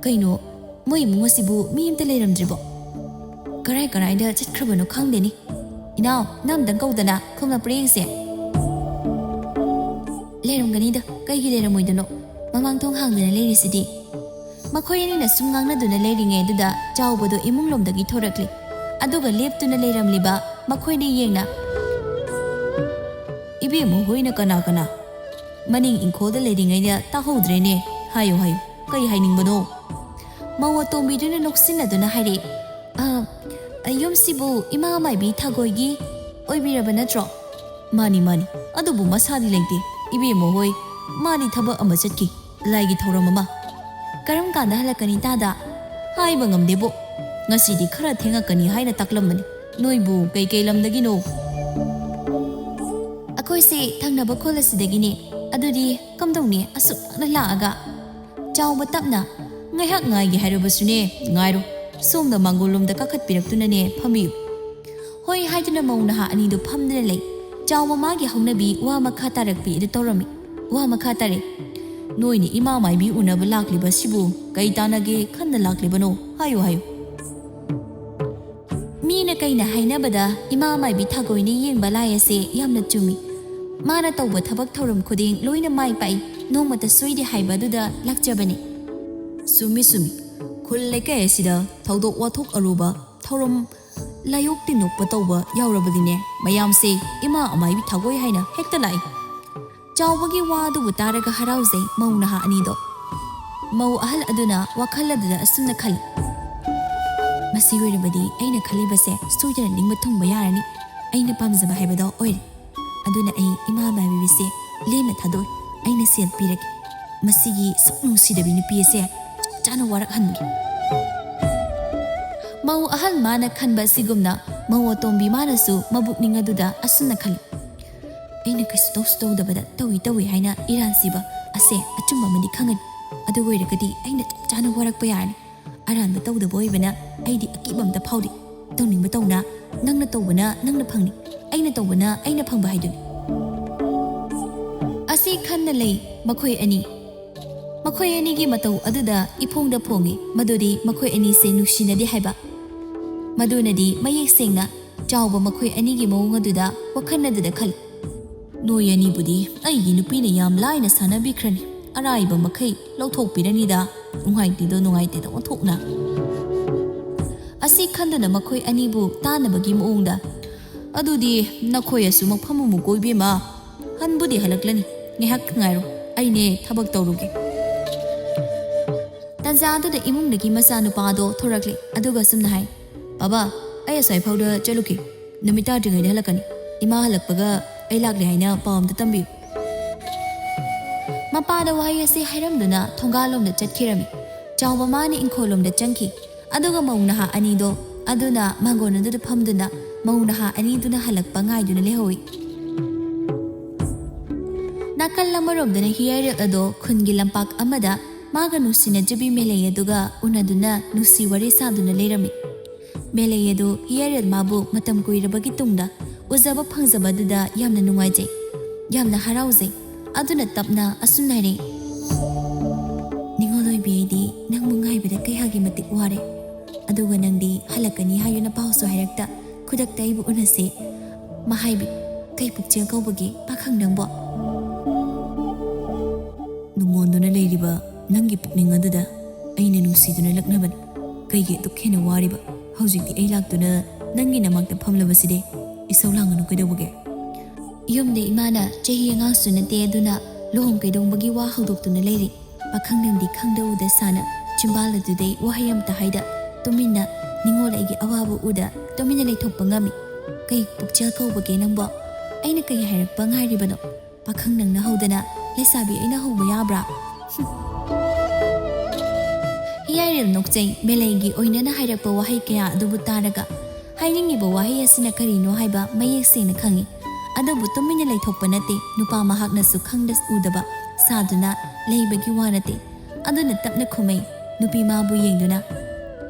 "ꯀꯩꯅꯣ, ꯃꯣꯏ ꯏꯃꯨꯡ ꯑꯁꯤꯕꯨ ꯃꯤ ꯑꯃꯇ ꯂꯩꯔꯝꯗ꯭ꯔꯤꯕꯣ? ꯀꯔꯥꯏ ꯀꯔꯥꯏꯗ ꯆꯠꯈ꯭ꯔꯕꯅꯣ ꯈꯪꯗꯦꯅꯦ꯫ ꯏꯅꯥꯎ, ꯅꯪ ꯑꯝꯇꯪ ꯀꯧꯗꯅ ꯈꯨꯝꯂꯛꯄ꯭ꯔꯥ ꯌꯦꯡꯁꯦ꯫" "ꯂꯩꯔꯝꯒꯅꯤꯗ, ꯀꯩꯒꯤ ꯂꯩꯔꯝꯃꯣꯏꯗꯅꯣ? ꯃꯃꯥꯡ ꯊꯣꯡ ꯍꯥꯡꯗꯨꯅ ꯂꯩꯔꯤꯁꯤꯗꯤ꯫" ꯃꯈꯣꯏ ꯑꯅꯤꯅ ꯁꯨꯝ ꯉꯥꯡꯅꯗꯨꯅ ꯂꯩꯔꯤꯉꯩꯗꯨꯗ ꯆꯥꯎꯕꯗꯣ ꯏꯃꯨꯡꯂꯣꯝꯗꯒꯤ ꯊꯣꯔꯛꯂꯦ꯫ ꯑꯗꯨꯒ ꯂꯦꯞꯇꯨꯅ ꯂꯩꯔꯝꯂꯤꯕ ꯃꯈꯣꯏꯅ ꯌꯦꯡꯅ, "ꯏꯕꯦꯝꯃ ꯍꯣꯏꯅ ꯀꯅꯥ ꯀꯅꯥ? ꯃꯅꯤꯡ ꯏꯪꯈꯣꯜꯗ ꯂꯩꯔꯤꯉꯩꯗ ꯇꯥꯍꯧꯗ꯭ꯔꯦꯅꯦ꯫ ꯍꯥꯏꯌꯨ, ꯍꯥꯏꯌꯨ, ꯀꯩ ꯍꯥꯏꯅꯤꯡꯕꯅꯣ?" ꯃꯧ ꯑꯇꯣꯝꯕꯤꯗꯨꯅ ꯅꯣꯛꯁꯤꯟꯅꯗꯨꯅ ꯍꯥꯏꯔꯛꯏ, "ꯑ, ꯑ, ꯌꯨꯝꯁꯤꯕꯨ ꯏꯃꯥ ꯃꯥꯏꯕꯤ ꯊꯥꯒꯣꯏꯒꯤ ꯑꯣꯏꯕꯤꯔꯕ ꯅꯠꯇ꯭ꯔꯣ?" "ꯃꯥꯅꯤ, ꯃꯥꯅꯤ, ꯑꯗꯨꯕꯨ ꯃꯁꯥꯗꯤ ꯂꯩꯇꯦ, ꯏꯕꯦꯝꯃ ꯍꯣꯏ꯫ ꯃꯥꯗꯤ ꯊꯕꯛ ꯑꯃ ꯆꯠꯈꯤ, ꯂꯥꯏꯒꯤ ꯊꯧꯔꯝ ꯑꯃ꯫ ꯀꯔꯝ ꯀꯥꯟꯗ ꯍꯜꯂꯛꯀꯅꯤ ꯇꯥꯗ?" "ꯍꯥꯏꯕ ꯉꯝꯗꯦꯕꯣ, ꯉꯁꯤꯗꯤ ꯈꯔ ꯊꯦꯡꯉꯛꯀꯅꯤ ꯍꯥꯏꯅ ꯇꯥꯛꯂꯝꯕꯅꯤ꯫ ꯅꯣꯏꯕꯨ ꯀꯩꯀꯩ ꯂꯝꯗꯒꯤꯅꯣ?" "ꯑꯩꯈꯣꯏꯁꯦ ꯊꯪꯅꯕ ꯈꯨꯜ ꯑꯁꯤꯗꯒꯤꯅꯦ꯫ ꯑꯗꯨꯗꯤ ꯀꯝꯗꯧꯅꯤ ꯑꯁꯨꯛ ꯅꯛꯅ ꯂꯥꯛꯑꯒ?" ꯆꯥꯎꯕ ꯇꯞꯅ, "ꯉꯥꯏꯍꯥꯛ ꯉꯥꯏꯒꯦ ꯍꯥꯏꯔꯕꯁꯨꯅꯦ, ꯉꯥꯏꯔꯣ꯫ ꯁꯣꯝꯗ ꯃꯥꯡꯒꯣꯜꯂꯣꯝꯗ ꯀꯥꯈꯠꯄꯤꯔꯛꯇꯨꯅꯅꯦ ꯐꯝꯕꯤꯌꯨ"꯫ ꯍꯣꯏ ꯍꯥꯏꯗꯨꯅ ꯃꯧ ꯅꯍꯥ ꯑꯅꯤꯗꯨ ꯐꯝꯗꯨꯅ ꯂꯩ꯫ ꯆꯥꯎꯕ ꯃꯥꯒꯤ ꯍꯧꯅꯕꯤ ꯋꯥ ꯃꯈꯥ ꯇꯥꯔꯛꯄꯤ ꯑꯗꯨ ꯇꯧꯔꯝꯃꯤ꯫ ꯋꯥ ꯃꯈꯥ ꯇꯥꯔꯛꯏ, "ꯅꯣꯏꯅ ꯏꯃꯥ ꯃꯥꯏꯕꯤ ꯎꯅꯕ ꯂꯥꯛꯂꯤꯕꯁꯤꯕꯨ ꯀꯩ ꯇꯥꯟꯅꯒꯦ ꯈꯟꯅ ꯂꯥꯛꯂꯤꯕꯅꯣ? ꯍꯥꯏꯌꯨ, ꯍꯥꯏꯌꯨ"꯫ "ꯃꯤꯅ ꯀꯩꯅ ꯍꯥꯏꯅꯕꯗ ꯏꯃꯥ ꯃꯥꯏꯕꯤ ꯊꯥꯒꯣꯏꯅ ꯌꯦꯡꯕ ꯂꯥꯏ ꯑꯁꯦ ꯌꯥꯝꯅ ꯆꯨꯝꯃꯤ꯫ ꯃꯥꯅ ꯇꯧꯕ ꯊꯕꯛ ꯊꯧꯔꯝ ꯈꯨꯗꯤꯡ ꯂꯣꯏꯅ ꯃꯥꯏ ꯄꯥꯛꯏ, ꯅꯣꯡꯃꯇ ꯁꯣꯏꯗꯦ ꯍꯥꯏꯕ ꯑꯗꯨꯗ ꯂꯥꯛꯆꯕꯅꯤ"꯫ "ꯆꯨꯝꯃꯤ, ꯆꯨꯝꯃꯤ꯫ ꯈꯨꯜ ꯂꯩꯀꯥꯏ ꯑꯁꯤꯗ ꯊꯧꯗꯣꯛ ꯋꯥꯊꯣꯛ ꯑꯔꯨꯕ, ꯊꯧꯔꯝ ꯂꯥꯏꯌꯣꯛ ꯇꯤꯟꯗꯣꯛꯄ ꯇꯧꯕ ꯌꯥꯎꯔꯕꯗꯤꯅꯦ, ꯃꯌꯥꯝꯁꯦ ꯏꯃꯥ ꯑꯃꯥꯏꯕꯤ ꯊꯥꯒꯣꯏ ꯍꯥꯏꯅ ꯍꯦꯛꯇ ꯂꯥꯛꯏ"꯫ ꯆꯥꯎꯕꯒꯤ ꯋꯥ ꯑꯗꯨꯕꯨ ꯇꯥꯔꯒ ꯍꯔꯥꯎꯖꯩ ꯃꯧ ꯅꯍꯥ ꯑꯅꯤꯗꯣ꯫ ꯃꯧ ꯑꯍꯜ ꯑꯗꯨꯅ ꯋꯥꯈꯜ ꯑꯗꯨꯗ ꯑꯁꯨꯝꯅ ꯈꯜꯂꯤ, "ꯃꯁꯤ ꯑꯣꯏꯔꯕꯗꯤ ꯑꯩꯅ ꯈꯜꯂꯤꯕꯁꯦ ꯁꯣꯏꯗꯅ ꯅꯤꯡꯕ ꯊꯨꯡꯕ ꯌꯥꯔꯅꯤ꯫ ꯑꯩꯅ ꯄꯥꯝꯖꯕ ꯍꯥꯏꯕꯗꯣ ꯑꯣꯏꯔꯦ꯫ ꯑꯗꯨꯅ ꯑꯩ ꯏꯃꯥ ꯃꯥꯏꯕꯤꯁꯦ ꯂꯦꯝꯅ ꯊꯥꯗꯣꯛꯏ꯫ ꯑꯩꯅ ꯁꯦꯜ ꯄꯤꯔꯒꯦ꯫ ꯃꯁꯤꯒꯤ ꯁꯛ ꯅꯨꯡꯁꯤꯗꯕꯤ ꯅꯨꯄꯤ ꯑꯁꯦ ꯆꯞ ꯆꯥꯅ ꯋꯥꯔꯛꯍꯟꯒꯦ"꯫ ꯃꯧ ꯑꯍꯜ ꯃꯥꯅ ꯈꯟꯕ ꯑꯁꯤꯒꯨꯝꯅ ꯃꯧ ꯑꯇꯣꯝꯕꯤ ꯃꯥꯅꯁꯨ ꯃꯕꯨꯛꯅꯤꯡ ꯑꯗꯨꯗ ꯑꯁꯨꯝꯅ ꯈꯜꯂꯤ, "ꯑꯩꯅ ꯀꯩꯁꯨ ꯇꯧꯁꯨ ꯇꯧꯗꯕꯗ ꯇꯧꯏ ꯇꯧꯏ ꯍꯥꯏꯅ ꯏꯔꯥꯟꯁꯤꯕ ꯑꯁꯦ ꯑꯆꯨꯝꯕ ꯑꯃꯗꯤ ꯈꯪꯒꯅꯤ꯫ ꯑꯗꯨ ꯑꯣꯏꯔꯒꯗꯤ ꯑꯩꯅ ꯆꯞ ꯆꯥꯅ ꯋꯥꯔꯛꯄ ꯌꯥꯔꯅꯤ꯫ ꯑꯔꯥꯟꯕ ꯇꯧꯗꯕ ꯑꯣꯏꯕꯅ ꯑꯩꯗꯤ ꯑꯀꯤꯕ ꯑꯝꯇ ꯐꯥꯎꯗꯦ꯫ ꯇꯧꯅꯤꯡꯕ ꯇꯧꯅ, ꯅꯪꯅ ꯇꯧꯕꯅ ꯅꯪꯅ ꯐꯪꯅꯤ, ꯑꯩꯅ ꯇꯧꯕꯅ ꯑꯩꯅ ꯐꯪꯕ ꯍꯥꯏꯗꯨꯅꯤ"꯫ ꯑꯁꯤ ꯈꯟꯅ ꯂꯩ ꯃꯈꯣꯏ ꯑꯅꯤ꯫ ꯃꯈꯣꯏ ꯑꯅꯤꯒꯤ ꯃꯇꯧ ꯑꯗꯨꯗ ꯏꯐꯣꯡꯗ ꯐꯣꯡꯏ ꯃꯗꯨꯗꯤ ꯃꯈꯣꯏ ꯑꯅꯤꯁꯦ ꯅꯨꯡꯁꯤꯅꯗꯦ ꯍꯥꯏꯕ꯫ ꯃꯗꯨꯅꯗꯤ ꯃꯌꯦꯛ ꯁꯦꯡꯅ ꯆꯥꯎꯕ ꯃꯈꯣꯏ ꯑꯅꯤꯒꯤ ꯃꯑꯣꯡ ꯑꯗꯨꯗ ꯋꯥꯈꯜ ꯑꯗꯨꯗ ꯈꯜꯂꯤ, "ꯅꯣꯏ ꯑꯅꯤꯕꯨꯗꯤ ꯑꯩꯒꯤ ꯅꯨꯄꯤꯅ ꯌꯥꯝ ꯂꯥꯏꯅ ꯁꯥꯟꯅꯕꯤꯈ꯭ꯔꯅꯤ, ꯑꯔꯥꯏꯕ ꯃꯈꯩ ꯂꯧꯊꯣꯛꯄꯤꯔꯅꯤꯗ, ꯅꯨꯡꯉꯥꯏꯇꯦꯗꯣ ꯅꯨꯡꯉꯥꯏꯇꯦꯗ ꯑꯣꯟꯊꯣꯛꯅ"꯫ ꯑꯁꯤ ꯈꯟꯗꯨꯅ ꯃꯈꯣꯏ ꯑꯅꯤꯕꯨ ꯇꯥꯅꯕꯒꯤ ꯃꯑꯣꯡꯗ "ꯑꯗꯨꯗꯤ ꯅꯈꯣꯏ ꯑꯁꯨ ꯃꯐꯝ ꯑꯃꯨꯛ ꯀꯣꯏꯕꯤꯃ, ꯍꯟꯕꯨꯗꯤ ꯍꯜꯂꯛꯂꯅꯤ, ꯉꯥꯏꯍꯥꯛ ꯉꯥꯏꯔꯣ, ꯑꯩꯅꯦ ꯊꯕꯛ ꯇꯧꯔꯨꯒꯦ꯫" ꯇꯥꯟꯖꯥ ꯑꯗꯨꯗ ꯏꯃꯨꯡꯗꯒꯤ ꯃꯆꯥꯅꯨꯄꯥꯗꯣ ꯊꯣꯔꯛꯂꯦ, ꯑꯗꯨꯒ ꯑꯁꯨꯝꯅ ꯍꯥꯏ, "ꯕꯕꯥ, ꯑꯩ ꯑꯁ꯭ꯋꯥꯏ ꯐꯥꯎꯗ ꯆꯠꯂꯨꯈꯤ, ꯅꯨꯃꯤꯠ ꯇꯥꯗ꯭ꯔꯤꯉꯩꯗ ꯍꯜꯂꯛꯀꯅꯤ꯫ ꯏꯃꯥ ꯍꯜꯂꯛꯄꯒ ꯑꯩ ꯂꯥꯛꯂꯦ ꯍꯥꯏꯅ ꯄꯥꯎ ꯑꯝꯇ ꯇꯝꯕꯤꯌꯨ꯫" ꯃꯄꯥꯗ ꯋꯥꯍꯩ ꯑꯁꯤ ꯍꯥꯏꯔꯝꯗꯨꯅ ꯊꯣꯡꯒꯥꯜꯂꯣꯝꯗ ꯆꯠꯈꯤꯔꯝꯃꯤ꯫ ꯆꯥꯎꯕ ꯃꯥꯅ ꯏꯪꯈꯣꯜꯂꯣꯝꯗ ꯆꯪꯈꯤ, ꯑꯗꯨꯒ ꯃꯧ ꯅꯍꯥ ꯑꯅꯤꯗꯣ ꯑꯗꯨꯅ ꯃꯥꯡꯒꯣꯟ ꯑꯗꯨꯗ ꯐꯝꯗꯨꯅ ꯃꯧ ꯅꯍꯥ ꯑꯅꯤꯗꯨꯅ ꯍꯜꯂꯛꯄ ꯉꯥꯏꯗꯨꯅ ꯂꯩꯍꯧꯏ꯫ ꯅꯥꯀꯜ ꯑꯃꯔꯣꯝꯗꯅ ꯍꯤꯌꯥꯏꯔꯦꯜ ꯑꯗꯣ ꯈꯨꯟꯒꯤ ꯂꯝꯄꯥꯛ ꯑꯃꯗ ꯃꯥꯒ ꯅꯨꯡꯁꯤꯅꯖꯕꯤ ꯃꯦꯂꯩ ꯑꯗꯨꯒ ꯎꯅꯗꯨꯅ ꯅꯨꯡꯁꯤ ꯋꯥꯔꯤ ꯁꯥꯗꯨꯅ ꯂꯩꯔꯝꯃꯤ꯫ ꯃꯦꯂꯩ ꯑꯗꯨ ꯍꯤꯌꯥꯏꯔꯦꯜ ꯃꯥꯕꯨ ꯃꯇꯝ ꯀꯨꯏꯔꯕꯒꯤ ꯇꯨꯡꯗ ꯎꯖꯕ ꯐꯪꯖꯕꯗꯨꯗ ꯌꯥꯝꯅ ꯅꯨꯡꯉꯥꯏꯖꯩ, ꯌꯥꯝꯅ ꯍꯔꯥꯎꯖꯩ꯫ ꯑꯗꯨꯅ ꯇꯞꯅ ꯑꯁꯨꯝꯅ ꯍꯥꯏꯔꯛꯏ, "ꯅꯤꯉꯣꯜ ꯑꯣꯏꯕꯤ, ꯑꯩꯗꯤ ꯅꯪꯕꯨ ꯉꯥꯏꯕꯗ ꯀꯌꯥꯒꯤ ꯃꯇꯤꯛ ꯋꯥꯔꯦ꯫ ꯑꯗꯨꯒ ꯅꯪꯗꯤ ꯍꯜꯂꯛꯀꯅꯤ ꯍꯥꯏꯗꯨꯅ ꯄꯥꯎꯁꯨ ꯍꯥꯏꯔꯛꯇ, ꯈꯨꯗꯛꯇ ꯑꯩꯕꯨ ꯎꯅꯁꯦ ꯃꯍꯥꯏꯕꯤ꯫ ꯀꯩ ꯄꯨꯛꯆꯦꯜ ꯀꯧꯕꯒꯦ ꯄꯥꯈꯪ ꯅꯪꯕꯣ?" "ꯅꯨꯡꯉꯣꯟꯗꯨꯅ ꯂꯩꯔꯤꯕ ꯅꯪꯒꯤ ꯄꯨꯛꯅꯤꯡ ꯑꯗꯨꯗ ꯑꯩꯅ ꯅꯨꯡꯁꯤꯗꯨꯅ ꯂꯛꯅꯕꯅꯤ꯫ ꯀꯩꯒꯤ ꯑꯗꯨꯛ ꯍꯦꯟꯅ ꯋꯥꯔꯤꯕ? ꯍꯧꯖꯤꯛꯇꯤ ꯑꯩ ꯂꯥꯛꯇꯨꯅ ꯅꯪꯒꯤ ꯅꯃꯥꯡꯗ ꯐꯝꯂꯕꯁꯤꯗꯤ ꯏꯁꯧ ꯂꯥꯡꯒꯅꯨ ꯀꯩꯗꯧꯕꯒꯦ?" ꯌꯨꯝꯗ ꯏꯃꯥꯅ ꯆꯍꯤ ꯑꯉꯥꯡꯁꯨ ꯅꯠꯇꯦ, ꯑꯗꯨꯅ ꯂꯨꯍꯣꯡ ꯀꯩꯗꯣꯡꯕꯒꯤ ꯋꯥ ꯍꯧꯗꯣꯛꯇꯨꯅ ꯂꯩꯔꯤ꯫ ꯄꯥꯈꯪ ꯅꯪꯗꯤ ꯈꯪꯗ ꯎꯗ ꯁꯥꯅ ꯆꯤꯝꯕꯥꯜ ꯑꯗꯨꯗꯩ ꯋꯥꯍꯩ ꯑꯝꯇ ꯍꯥꯏꯗ, ꯇꯨꯃꯤꯟꯅ, ꯅꯤꯉꯣꯜ ꯑꯩꯒꯤ ꯑꯋꯥꯕ ꯎꯗ ꯇꯨꯃꯤꯟꯅ ꯂꯩꯊꯣꯛꯄ ꯉꯝꯃꯤ꯫ ꯀꯩ ꯄꯨꯛꯆꯦꯜ ꯀꯧꯕꯒꯦ ꯅꯪꯕꯣ? ꯑꯩꯅ ꯀꯩ ꯍꯥꯏꯔꯛꯄ ꯉꯥꯏꯔꯤꯕꯅꯣ? ꯄꯥꯈꯪ ꯅꯪꯅ ꯍꯧꯗꯅ ꯂꯩꯁꯥꯕꯤ ꯑꯩꯅ ꯍꯧꯕ ꯌꯥꯕ꯭ꯔꯥ? ꯍꯤꯌꯥꯏꯔꯦꯜ ꯅꯣꯛꯆꯩ꯫ ꯃꯦꯂꯩꯒꯤ ꯑꯣꯏꯅꯅ ꯍꯥꯏꯔꯛꯄ ꯋꯥꯍꯩ ꯀꯌꯥ ꯑꯗꯨꯕꯨ ꯇꯥꯔꯒ ꯍꯥꯏꯅꯤꯡꯉꯤꯕ ꯋꯥꯍꯩ ꯑꯁꯤꯅ ꯀꯔꯤꯅꯣ ꯍꯥꯏꯕ ꯃꯌꯦꯛ ꯁꯦꯡꯅ ꯈꯪꯏ꯫ ꯑꯗꯨꯕꯨ ꯇꯨꯃꯤꯟꯅ ꯂꯩꯊꯣꯛꯄ ꯅꯠꯇꯦ, ꯅꯨꯄꯥ ꯃꯍꯥꯛꯅꯁꯨ ꯈꯪꯗ ꯎꯗꯕ ꯁꯥꯗꯨꯅ ꯂꯩꯕꯒꯤ ꯋꯥ ꯅꯠꯇꯦ꯫ ꯑꯗꯨꯅ ꯇꯞꯅ ꯈꯨꯝꯃꯩ, ꯅꯨꯄꯤ ꯃꯥꯕꯨ ꯌꯦꯡꯗꯨꯅ,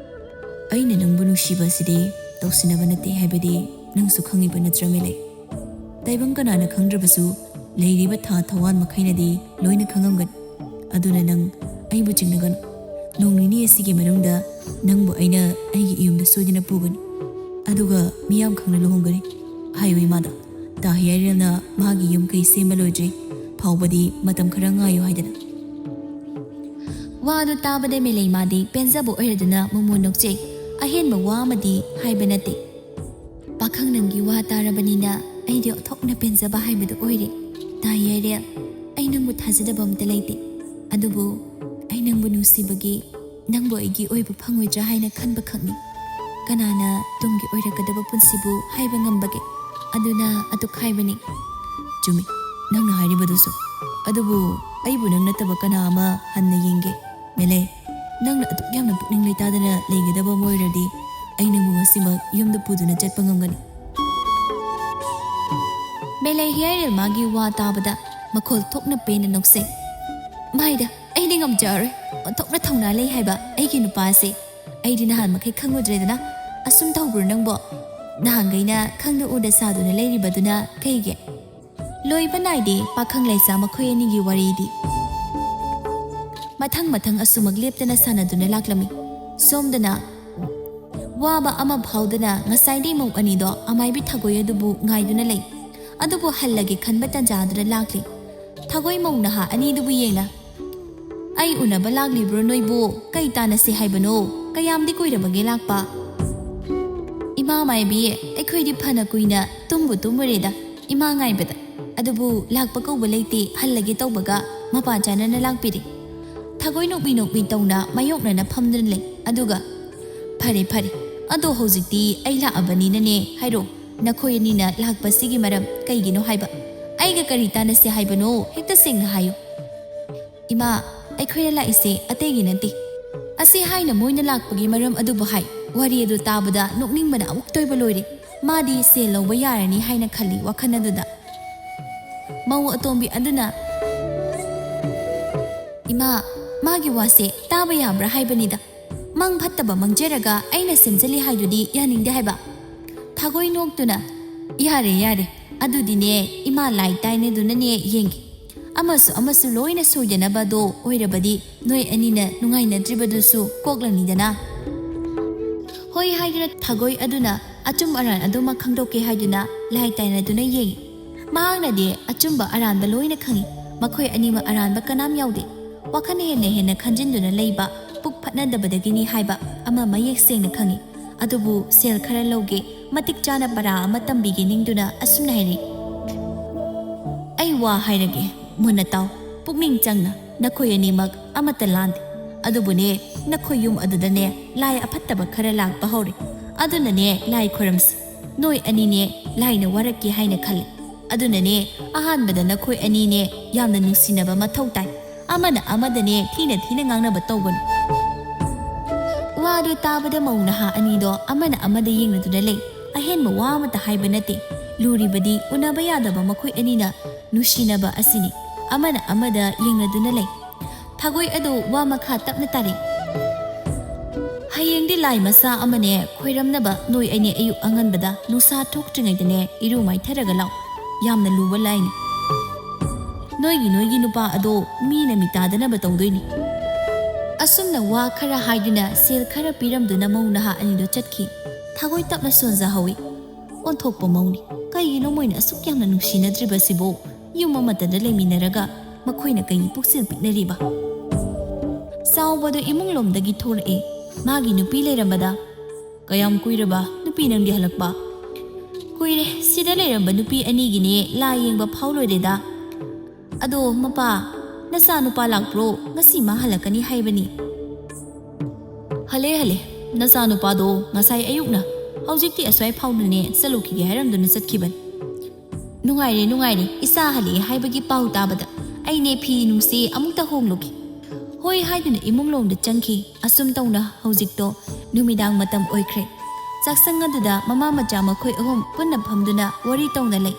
"ꯑꯩꯅ ꯅꯪꯕꯨ ꯅꯨꯡꯁꯤꯕ ꯑꯁꯤꯗꯤ ꯇꯧꯁꯤꯟꯅꯕ ꯅꯠꯇꯦ ꯍꯥꯏꯕꯗꯤ ꯅꯪꯁꯨ ꯈꯪꯉꯤꯕ ꯅꯠꯇ꯭ꯔ ꯃꯦꯂꯩ? ꯇꯥꯏꯕꯪ ꯀꯅꯥꯅ ꯈꯪꯗ꯭ꯔꯕꯁꯨ ꯂꯩꯔꯤꯕ ꯊꯥ ꯊꯋꯥꯟ ꯃꯈꯩꯅꯗꯤ ꯂꯣꯏꯅ ꯈꯪꯉꯝꯒꯅꯤ꯫ ꯑꯗꯨꯅ ꯅꯪ ꯑꯩꯕꯨ ꯆꯤꯡꯅꯒꯅꯨ꯫ ꯅꯣꯡ ꯅꯤꯅꯤ ꯑꯁꯤꯒꯤ ꯃꯅꯨꯡꯗ ꯅꯪꯕꯨ ꯑꯩꯅ ꯑꯩꯒꯤ ꯏꯌꯨꯝꯗ ꯁꯣꯏꯗꯅ ꯄꯨꯒꯅꯤ꯫ ꯑꯗꯨꯒ ꯃꯤꯌꯥꯝ ꯈꯪꯅ ꯂꯨꯍꯣꯡꯒꯅꯤ꯫ ꯍꯥꯏꯌꯨ ꯏꯃꯥꯗ, ꯇꯥ ꯍꯤꯌꯥꯏꯔꯦꯜꯅ ꯃꯥꯒꯤ ꯌꯨꯝ ꯀꯩ ꯁꯦꯝꯕ ꯂꯣꯏꯗ꯭ꯔꯤ ꯐꯥꯎꯕꯗꯤ ꯃꯇꯝ ꯈꯔ ꯉꯥꯏꯌꯨ" ꯍꯥꯏꯗꯅ꯫ ꯋꯥꯗꯨ ꯇꯥꯕꯗ ꯃꯦꯂꯩꯃꯥꯗꯤ ꯄꯦꯟꯖꯕ ꯑꯣꯏꯔꯗꯨꯅ ꯃꯣꯃꯣꯟ ꯅꯣꯛꯆꯩ꯫ ꯑꯍꯦꯟꯕ ꯋꯥ ꯑꯃꯗꯤ ꯍꯥꯏꯕ ꯅꯠꯇꯦ꯫ ꯄꯥꯈꯪ, ꯅꯪꯒꯤ ꯋꯥ ꯇꯥꯔꯕꯅꯤꯅ ꯑꯩꯗꯤ ꯑꯣꯟꯊꯣꯛꯅ ꯄꯦꯟꯖꯕ ꯍꯥꯏꯕꯗꯨ ꯑꯣꯏꯔꯦ꯫ ꯇꯥ ꯌꯥꯏꯔꯦꯜ, ꯑꯩ ꯅꯪꯕꯨ ꯊꯥꯖꯗꯕ ꯑꯝꯇ ꯂꯩꯇꯦ, ꯑꯗꯨꯕꯨ ꯑꯩ ꯅꯪꯕꯨ ꯅꯨꯡꯁꯤꯕꯒꯤ ꯅꯪꯕꯨ ꯑꯩꯒꯤ ꯑꯣꯏꯕ ꯐꯪꯉꯣꯏꯗ꯭ꯔꯥ ꯍꯥꯏꯅ ꯈꯟꯕ ꯈꯛꯅꯤ꯫ ꯀꯅꯥꯅ ꯇꯨꯡꯒꯤ ꯑꯣꯏꯔꯛꯀꯗꯕ ꯄꯨꯟꯁꯤꯕꯨ ꯍꯥꯏꯕ ꯉꯝꯕꯒꯦ? ꯑꯗꯨꯅ ꯑꯗꯨꯛ ꯍꯥꯏꯕꯅꯤ꯫ ꯆꯨꯝꯃꯤ, ꯅꯪꯅ ꯍꯥꯏꯔꯤꯕꯗꯨꯁꯨ꯫ ꯑꯗꯨꯕꯨ ꯑꯩꯕꯨ ꯅꯪ ꯅꯠꯇꯕ ꯀꯅꯥ ꯑꯃ ꯍꯟꯅ ꯌꯦꯡꯒꯦ? ꯃꯦꯂꯦ, ꯅꯪꯅ ꯑꯗꯨꯛ ꯌꯥꯝꯅ ꯄꯨꯛꯅꯤꯡ ꯂꯩꯇꯥꯗꯅ ꯂꯩꯒꯗꯕ ꯑꯃ ꯑꯣꯏꯔꯗꯤ ꯑꯩ ꯅꯪꯕꯨ ꯉꯁꯤꯃꯛ ꯌꯨꯝꯗ ꯄꯨꯗꯨꯅ ꯆꯠꯄ ꯉꯝꯒꯅꯤ꯫ ꯃꯦꯂꯦ ꯍꯤꯌꯥꯏꯔꯦꯜ ꯃꯥꯒꯤ ꯋꯥ ꯇꯥꯕꯗ ꯃꯈꯣꯜ ꯊꯣꯛꯅ ꯄꯦꯟꯅ ꯅꯣꯛꯆꯩ꯫ ꯃꯥꯏꯗ, ꯑꯩꯗꯤ ꯉꯝꯖꯔꯣꯏ꯫ ꯑꯣꯟꯊꯣꯛꯅ ꯊꯧꯅꯥ ꯂꯩ ꯍꯥꯏꯕ ꯑꯩꯒꯤ ꯅꯨꯄꯥꯁꯦ꯫ ꯑꯩꯗꯤ ꯅꯍꯥꯟ ꯃꯈꯩ ꯈꯪꯉꯨꯗ꯭ꯔꯦꯗꯅ꯫ ꯑꯁꯨꯝ ꯇꯧꯕ꯭ꯔꯣ ꯅꯪꯕꯣ? ꯅꯍꯥꯟꯈꯩꯅ ꯈꯪꯗ ꯎꯗ ꯁꯥꯗꯨꯅ ꯂꯩꯔꯤꯕꯗꯨꯅ ꯀꯩꯒꯤ? ꯂꯣꯏꯕ ꯅꯥꯏꯗꯦ ꯄꯥꯈꯪ ꯂꯩꯁꯥ ꯃꯈꯣꯏ ꯑꯅꯤꯒꯤ ꯋꯥꯔꯤꯗꯤ꯫ ꯃꯊꯪ ꯃꯊꯪ ꯑꯁꯨꯃꯛ ꯂꯦꯞꯇꯅ ꯁꯥꯟꯅꯗꯨꯅ ꯂꯥꯛꯂꯝꯃꯤ꯫ ꯁꯣꯝꯗꯅ ꯋꯥꯕ ꯑꯃ ꯐꯥꯎꯗꯅ ꯉꯁꯥꯏꯗꯩ ꯃꯧ ꯑꯅꯤꯗꯣ ꯑꯃꯥꯏꯕꯤ ꯊꯥꯒꯣꯏ ꯑꯗꯨꯕꯨ ꯉꯥꯏꯗꯨꯅ ꯂꯩ꯫ ꯑꯗꯨꯕꯨ ꯍꯜꯂꯒꯦ ꯈꯟꯕ ꯇꯟꯖꯥꯗꯨꯗ ꯂꯥꯛꯂꯤ꯫ ꯊꯥꯒꯣꯏ ꯃꯧ ꯅꯍꯥ ꯑꯅꯤꯗꯨꯕꯨ ꯌꯦꯡꯅ, "ꯑꯩ ꯎꯅꯕ ꯂꯥꯛꯂꯤꯕ꯭ꯔꯣ ꯅꯣꯏꯕꯨ? ꯀꯩ ꯇꯥꯟꯅꯁꯤ ꯍꯥꯏꯕꯅꯣ? ꯀꯌꯥꯝꯗꯤ ꯀꯨꯏꯔꯕꯒꯦ ꯂꯥꯛꯄ?" "ꯏꯃꯥ ꯃꯥꯏꯕꯤ, ꯑꯩꯈꯣꯏꯗꯤ ꯐꯅ ꯀꯨꯏꯅ ꯇꯨꯝꯕꯨ ꯇꯨꯝꯃꯨꯔꯦꯗ ꯏꯃꯥ ꯉꯥꯏꯕꯗ꯫ ꯑꯗꯨꯕꯨ ꯂꯥꯛꯄ ꯀꯧꯕ ꯂꯩꯇꯦ, ꯍꯜꯂꯒꯦ ꯇꯧꯕꯒ ꯃꯄꯥ ꯆꯥꯅꯅ ꯂꯥꯛꯄꯤꯔꯦ꯫" ꯊꯥꯒꯣꯏ ꯅꯣꯛꯃꯤ ꯅꯣꯛꯃꯤ ꯇꯧꯅ ꯃꯥꯌꯣꯛꯅꯅ ꯐꯝꯗꯨꯅ ꯂꯩ꯫ ꯑꯗꯨꯒ, "ꯐꯔꯦ ꯐꯔꯦ, ꯑꯗꯣ ꯍꯧꯖꯤꯛꯇꯤ ꯑꯩ ꯂꯥꯛꯑꯕꯅꯤꯅꯅꯦ ꯍꯥꯏꯔꯣ, ꯅꯈꯣꯏ ꯑꯅꯤꯅ ꯂꯥꯛꯄꯁꯤꯒꯤ ꯃꯔꯝ ꯀꯩꯒꯤꯅꯣ ꯍꯥꯏꯕ? ꯑꯩꯒ ꯀꯔꯤ ꯇꯥꯟꯅꯁꯤ ꯍꯥꯏꯕꯅꯣ ꯍꯦꯛꯇ ꯁꯦꯡꯅ ꯍꯥꯏꯌꯨ꯫" "ꯏꯃꯥ, ꯑꯩꯈꯣꯏꯅ ꯂꯥꯛꯏꯁꯦ ꯑꯇꯩꯒꯤ ꯅꯠꯇꯦ꯫" ꯑꯁꯤ ꯍꯥꯏꯅ ꯃꯣꯏꯅ ꯂꯥꯛꯄꯒꯤ ꯃꯔꯝ ꯑꯗꯨꯕꯨ ꯍꯥꯏ꯫ ꯋꯥꯔꯤ ꯑꯗꯨ ꯇꯥꯕꯗ ꯅꯣꯛꯅꯤꯡꯕꯅ ꯑꯃꯨꯛꯇ ꯑꯣꯏꯕ ꯂꯣꯏꯔꯦ꯫ ꯃꯥꯗꯤ ꯁꯦꯜ ꯂꯧꯕ ꯌꯥꯔꯅꯤ ꯍꯥꯏꯅ ꯈꯜꯂꯤ ꯋꯥꯈꯜ ꯑꯗꯨꯗ꯫ ꯃꯧ ꯑꯇꯣꯝꯕꯤ ꯑꯗꯨꯅ, "ꯏꯃꯥ, ꯃꯥꯒꯤ ꯋꯥꯁꯦ ꯇꯥꯕ ꯌꯥꯕ꯭ꯔꯥ ꯍꯥꯏꯕꯅꯤꯗ꯫ ꯃꯪ ꯐꯠꯇꯕ ꯃꯪꯖꯔꯒ ꯑꯩꯅ ꯁꯦꯝꯖꯜꯂꯤ ꯍꯥꯏꯗꯨꯗꯤ ꯌꯥꯅꯤꯡꯗꯦ ꯍꯥꯏꯕ꯫" ꯊꯥꯒꯣꯏ ꯅꯣꯛꯇꯨꯅ, "ꯌꯥꯔꯦ, ꯌꯥꯔꯦ, ꯑꯗꯨꯗꯤꯅꯦ ꯏꯃꯥ ꯂꯥꯏ ꯇꯥꯏꯅꯗꯨꯅꯅꯦ ꯌꯦꯡꯒꯦ꯫ ꯑꯃꯁꯨ ꯑꯃꯁꯨ ꯂꯣꯏꯅ ꯁꯣꯏꯗꯅꯕꯗꯣ ꯑꯣꯏꯔꯕꯗꯤ ꯅꯣꯏ ꯑꯅꯤꯅ ꯅꯨꯡꯉꯥꯏꯅꯗ꯭ꯔꯤꯕꯗꯨꯁꯨ ꯀꯣꯛꯂꯅꯤꯗꯅ꯫" ꯍꯣꯏ ꯍꯥꯏꯗꯨꯅ ꯊꯥꯒꯣꯏ ꯑꯗꯨꯅ ꯑꯆꯨꯝ ꯑꯔꯥꯟ ꯑꯗꯨꯃꯛ ꯈꯪꯗꯣꯛꯀꯦ ꯍꯥꯏꯗꯨꯅ ꯂꯥꯏ ꯇꯥꯏꯅꯗꯨꯅ ꯌꯦꯡꯉꯤ꯫ ꯃꯍꯥꯛꯅꯗꯤ ꯑꯆꯨꯝꯕ ꯑꯔꯥꯟꯕ ꯂꯣꯏꯅ ꯈꯪꯏ꯫ ꯃꯈꯣꯏ ꯑꯅꯤꯃꯛ ꯑꯔꯥꯟꯕ ꯀꯅꯥꯝ ꯌꯥꯎꯗꯦ꯫ ꯋꯥꯈꯜ ꯍꯦꯟꯅ ꯍꯦꯟꯅ ꯈꯟꯖꯤꯟꯗꯨꯅ ꯂꯩꯕ ꯄꯨꯛ ꯐꯠꯅꯗꯕꯗꯒꯤꯅꯤ ꯍꯥꯏꯕ ꯑꯃ ꯃꯌꯦꯛ ꯁꯦꯡꯅ ꯈꯪꯏ꯫ ꯑꯗꯨꯕꯨ ꯁꯦꯜ ꯈꯔ ꯂꯧꯒꯦ, ꯃꯇꯤꯛ ꯆꯥꯅ ꯄꯔꯥ ꯑꯃ ꯇꯝꯕꯤꯒꯦ ꯅꯤꯡꯗꯨꯅ ꯑꯁꯨꯝꯅ ꯍꯥꯏꯔꯛꯏ꯫ ꯑꯩ ꯋꯥ ꯍꯥꯏꯔꯒꯦ, ꯃꯨꯟꯅ ꯇꯥꯎ, ꯄꯨꯛꯅꯤꯡ ꯆꯪꯅ꯫ ꯅꯈꯣꯏ ꯑꯅꯤꯃꯛ ꯑꯃꯠꯇ ꯂꯥꯟꯗꯦ꯫ ꯑꯗꯨꯕꯨꯅꯦ, ꯅꯈꯣꯏ ꯌꯨꯝ ꯑꯗꯨꯗꯅꯦ ꯂꯥꯏ ꯑꯐꯠꯇꯕ ꯈꯔ ꯂꯥꯛꯄ ꯍꯧꯔꯦ꯫ ꯑꯗꯨꯅꯅꯦ ꯂꯥꯏ ꯈꯣꯏꯔꯝꯁꯤ꯫ ꯅꯣꯏ ꯑꯅꯤꯅꯦ ꯂꯥꯏꯅ ꯋꯥꯔꯛꯀꯦ ꯍꯥꯏꯅ ꯈꯜꯂꯤ꯫ ꯑꯗꯨꯅꯅꯦ ꯑꯍꯥꯟꯕꯗ ꯅꯈꯣꯏ ꯑꯅꯤꯅꯦ ꯌꯥꯝꯅ ꯅꯨꯡꯁꯤꯅꯕ ꯃꯊꯧ ꯇꯥꯏ꯫ ꯑꯃꯅ ꯑꯃꯗꯅꯦ ꯊꯤꯅ ꯊꯤꯅ ꯉꯥꯡꯅꯕ ꯇꯧꯒꯅꯨ꯫ ꯋꯥꯗꯨ ꯇꯥꯕꯗ ꯃꯧ ꯅꯍꯥ ꯑꯅꯤꯗꯣ ꯑꯃꯅ ꯑꯃꯗ ꯌꯦꯡꯅꯗꯨꯅ ꯂꯩ꯫ ꯑꯍꯦꯟꯕ ꯋꯥ ꯑꯃꯠꯇ ꯍꯥꯏꯕ ꯅꯠꯇꯦ꯫ ꯂꯨꯔꯤꯕꯗꯤ ꯎꯅꯕ ꯌꯥꯗꯕ ꯃꯈꯣꯏ ꯑꯅꯤꯅ ꯅꯨꯡꯁꯤꯅꯕ ꯑꯁꯤꯅꯤ꯫ ꯑꯃꯅ ꯑꯃꯗ ꯌꯦꯡꯅꯗꯨꯅ ꯂꯩ꯫ ꯊꯥꯒꯣꯏ ꯑꯗꯨ ꯋꯥ ꯃꯈꯥ ꯇꯞꯅ ꯇꯥꯔꯤ꯫ ꯍꯌꯦꯡꯗꯤ ꯂꯥꯏ ꯃꯆꯥ ꯑꯃꯅꯦ ꯈꯣꯏꯔꯝꯅꯕ ꯅꯣꯏ ꯑꯅꯤ ꯑꯌꯨꯛ ꯑꯉꯟꯕꯗ ꯅꯨꯡꯁꯥ ꯊꯣꯛꯇ꯭ꯔꯤꯉꯩꯗꯅꯦ ꯏꯔꯨ ꯃꯥꯏꯊꯔꯒ ꯂꯥꯛꯎ꯫ ꯌꯥꯝꯅ ꯂꯨꯕ ꯂꯥꯏꯅꯤ꯫ ꯅꯣꯏꯒꯤ ꯅꯣꯏꯒꯤ ꯅꯨꯄꯥ ꯑꯗꯣ ꯃꯤꯅ ꯃꯤꯇꯥꯗꯅꯕ ꯇꯧꯗꯣꯏꯅꯤ꯫ ꯑꯁꯨꯝꯅ ꯋꯥ ꯈꯔ ꯍꯥꯏꯗꯨꯅ ꯁꯦꯜ ꯈꯔ ꯄꯤꯔꯝꯗꯨꯅ ꯃꯧ ꯅꯍꯥ ꯑꯅꯤꯗꯣ ꯆꯠꯈꯤ꯫ ꯊꯥꯒꯣꯏ ꯇꯞꯅ ꯁꯣꯟꯖꯍꯧꯏ꯫ ꯑꯣꯟꯊꯣꯛꯄ ꯃꯧꯅꯤ꯫ ꯀꯩꯒꯤꯅꯣ ꯃꯣꯏꯅ ꯑꯁꯨꯛ ꯌꯥꯝꯅ ꯅꯨꯡꯁꯤꯅꯗ꯭ꯔꯤꯕꯁꯤꯕꯨ? ꯌꯨꯝ ꯑꯃꯠꯇꯗ ꯂꯩꯃꯤꯟꯅꯔꯒ ꯃꯈꯣꯏꯅ ꯀꯩꯒꯤ ꯄꯨꯛꯆꯦꯜ ꯄꯤꯛꯅꯔꯤꯕ? ꯆꯥꯎꯕꯗꯨ ꯏꯃꯨꯡ ꯂꯣꯝꯗꯒꯤ ꯊꯣꯔꯛꯑꯦ꯫ ꯃꯥꯒꯤ ꯅꯨꯄꯤ ꯂꯩꯔꯝꯕꯗ, "ꯀꯌꯥꯝ ꯀꯨꯏꯔꯕ ꯅꯨꯄꯤ ꯅꯪꯗꯤ ꯍꯜꯂꯛꯄ?" "ꯀꯨꯏꯔꯦ꯫ ꯁꯤꯗ ꯂꯩꯔꯝꯕ ꯅꯨꯄꯤ ꯑꯅꯤꯒꯤꯅꯦ ꯂꯥꯏ ꯌꯦꯡꯕ ꯐꯥꯎ ꯂꯣꯏꯔꯦꯗ꯫ ꯑꯗꯣ ꯃꯄꯥ, ꯅꯆꯥ ꯅꯨꯄꯥ ꯂꯥꯛꯄ꯭ꯔꯣ? ꯉꯁꯤ ꯃꯥ ꯍꯜꯂꯛꯀꯅꯤ ꯍꯥꯏꯕꯅꯤ꯫" "ꯍꯜꯂꯦ, ꯍꯜꯂꯦ꯫ ꯅꯆꯥ ꯅꯨꯄꯥꯗꯣ ꯉꯁꯥꯏ ꯑꯌꯨꯛꯅ ꯍꯧꯖꯤꯛꯇꯤ ꯑꯁ꯭ꯋꯥꯏ ꯐꯥꯎꯅꯅꯦ ꯆꯠꯂꯨꯈꯤꯒꯦ ꯍꯥꯏꯔꯝꯗꯨꯅ ꯆꯠꯈꯤꯕꯅꯤ꯫" "ꯅꯨꯡꯉꯥꯏꯔꯦ, ꯅꯨꯡꯉꯥꯏꯔꯦ꯫ ꯏꯆꯥ ꯍꯜꯂꯛꯑꯦ ꯍꯥꯏꯕꯒꯤ ꯄꯥꯎ ꯇꯥꯕꯗ ꯑꯩꯅꯦ ꯐꯤ ꯅꯨꯡꯁꯦ ꯑꯃꯨꯛꯇ ꯍꯣꯡꯂꯨꯒꯦ꯫" "ꯍꯣꯏ" ꯍꯥꯏꯗꯨꯅ ꯏꯃꯨꯡ ꯂꯣꯝꯗ ꯆꯪꯈꯤ꯫ ꯑꯁꯨꯝ ꯇꯧꯅ ꯍꯧꯖꯤꯛꯇꯣ ꯅꯨꯃꯤꯗꯥꯡ ꯃꯇꯝ ꯑꯣꯏꯈ꯭ꯔꯦ꯫ ꯆꯥꯛꯁꯪ ꯑꯗꯨꯗ ꯃꯃꯥ ꯃꯆꯥ ꯃꯈꯣꯏ ꯑꯍꯨꯝ ꯄꯨꯟꯅ ꯐꯝꯗꯨꯅ ꯋꯥꯔꯤ ꯇꯧꯅ ꯂꯩ꯫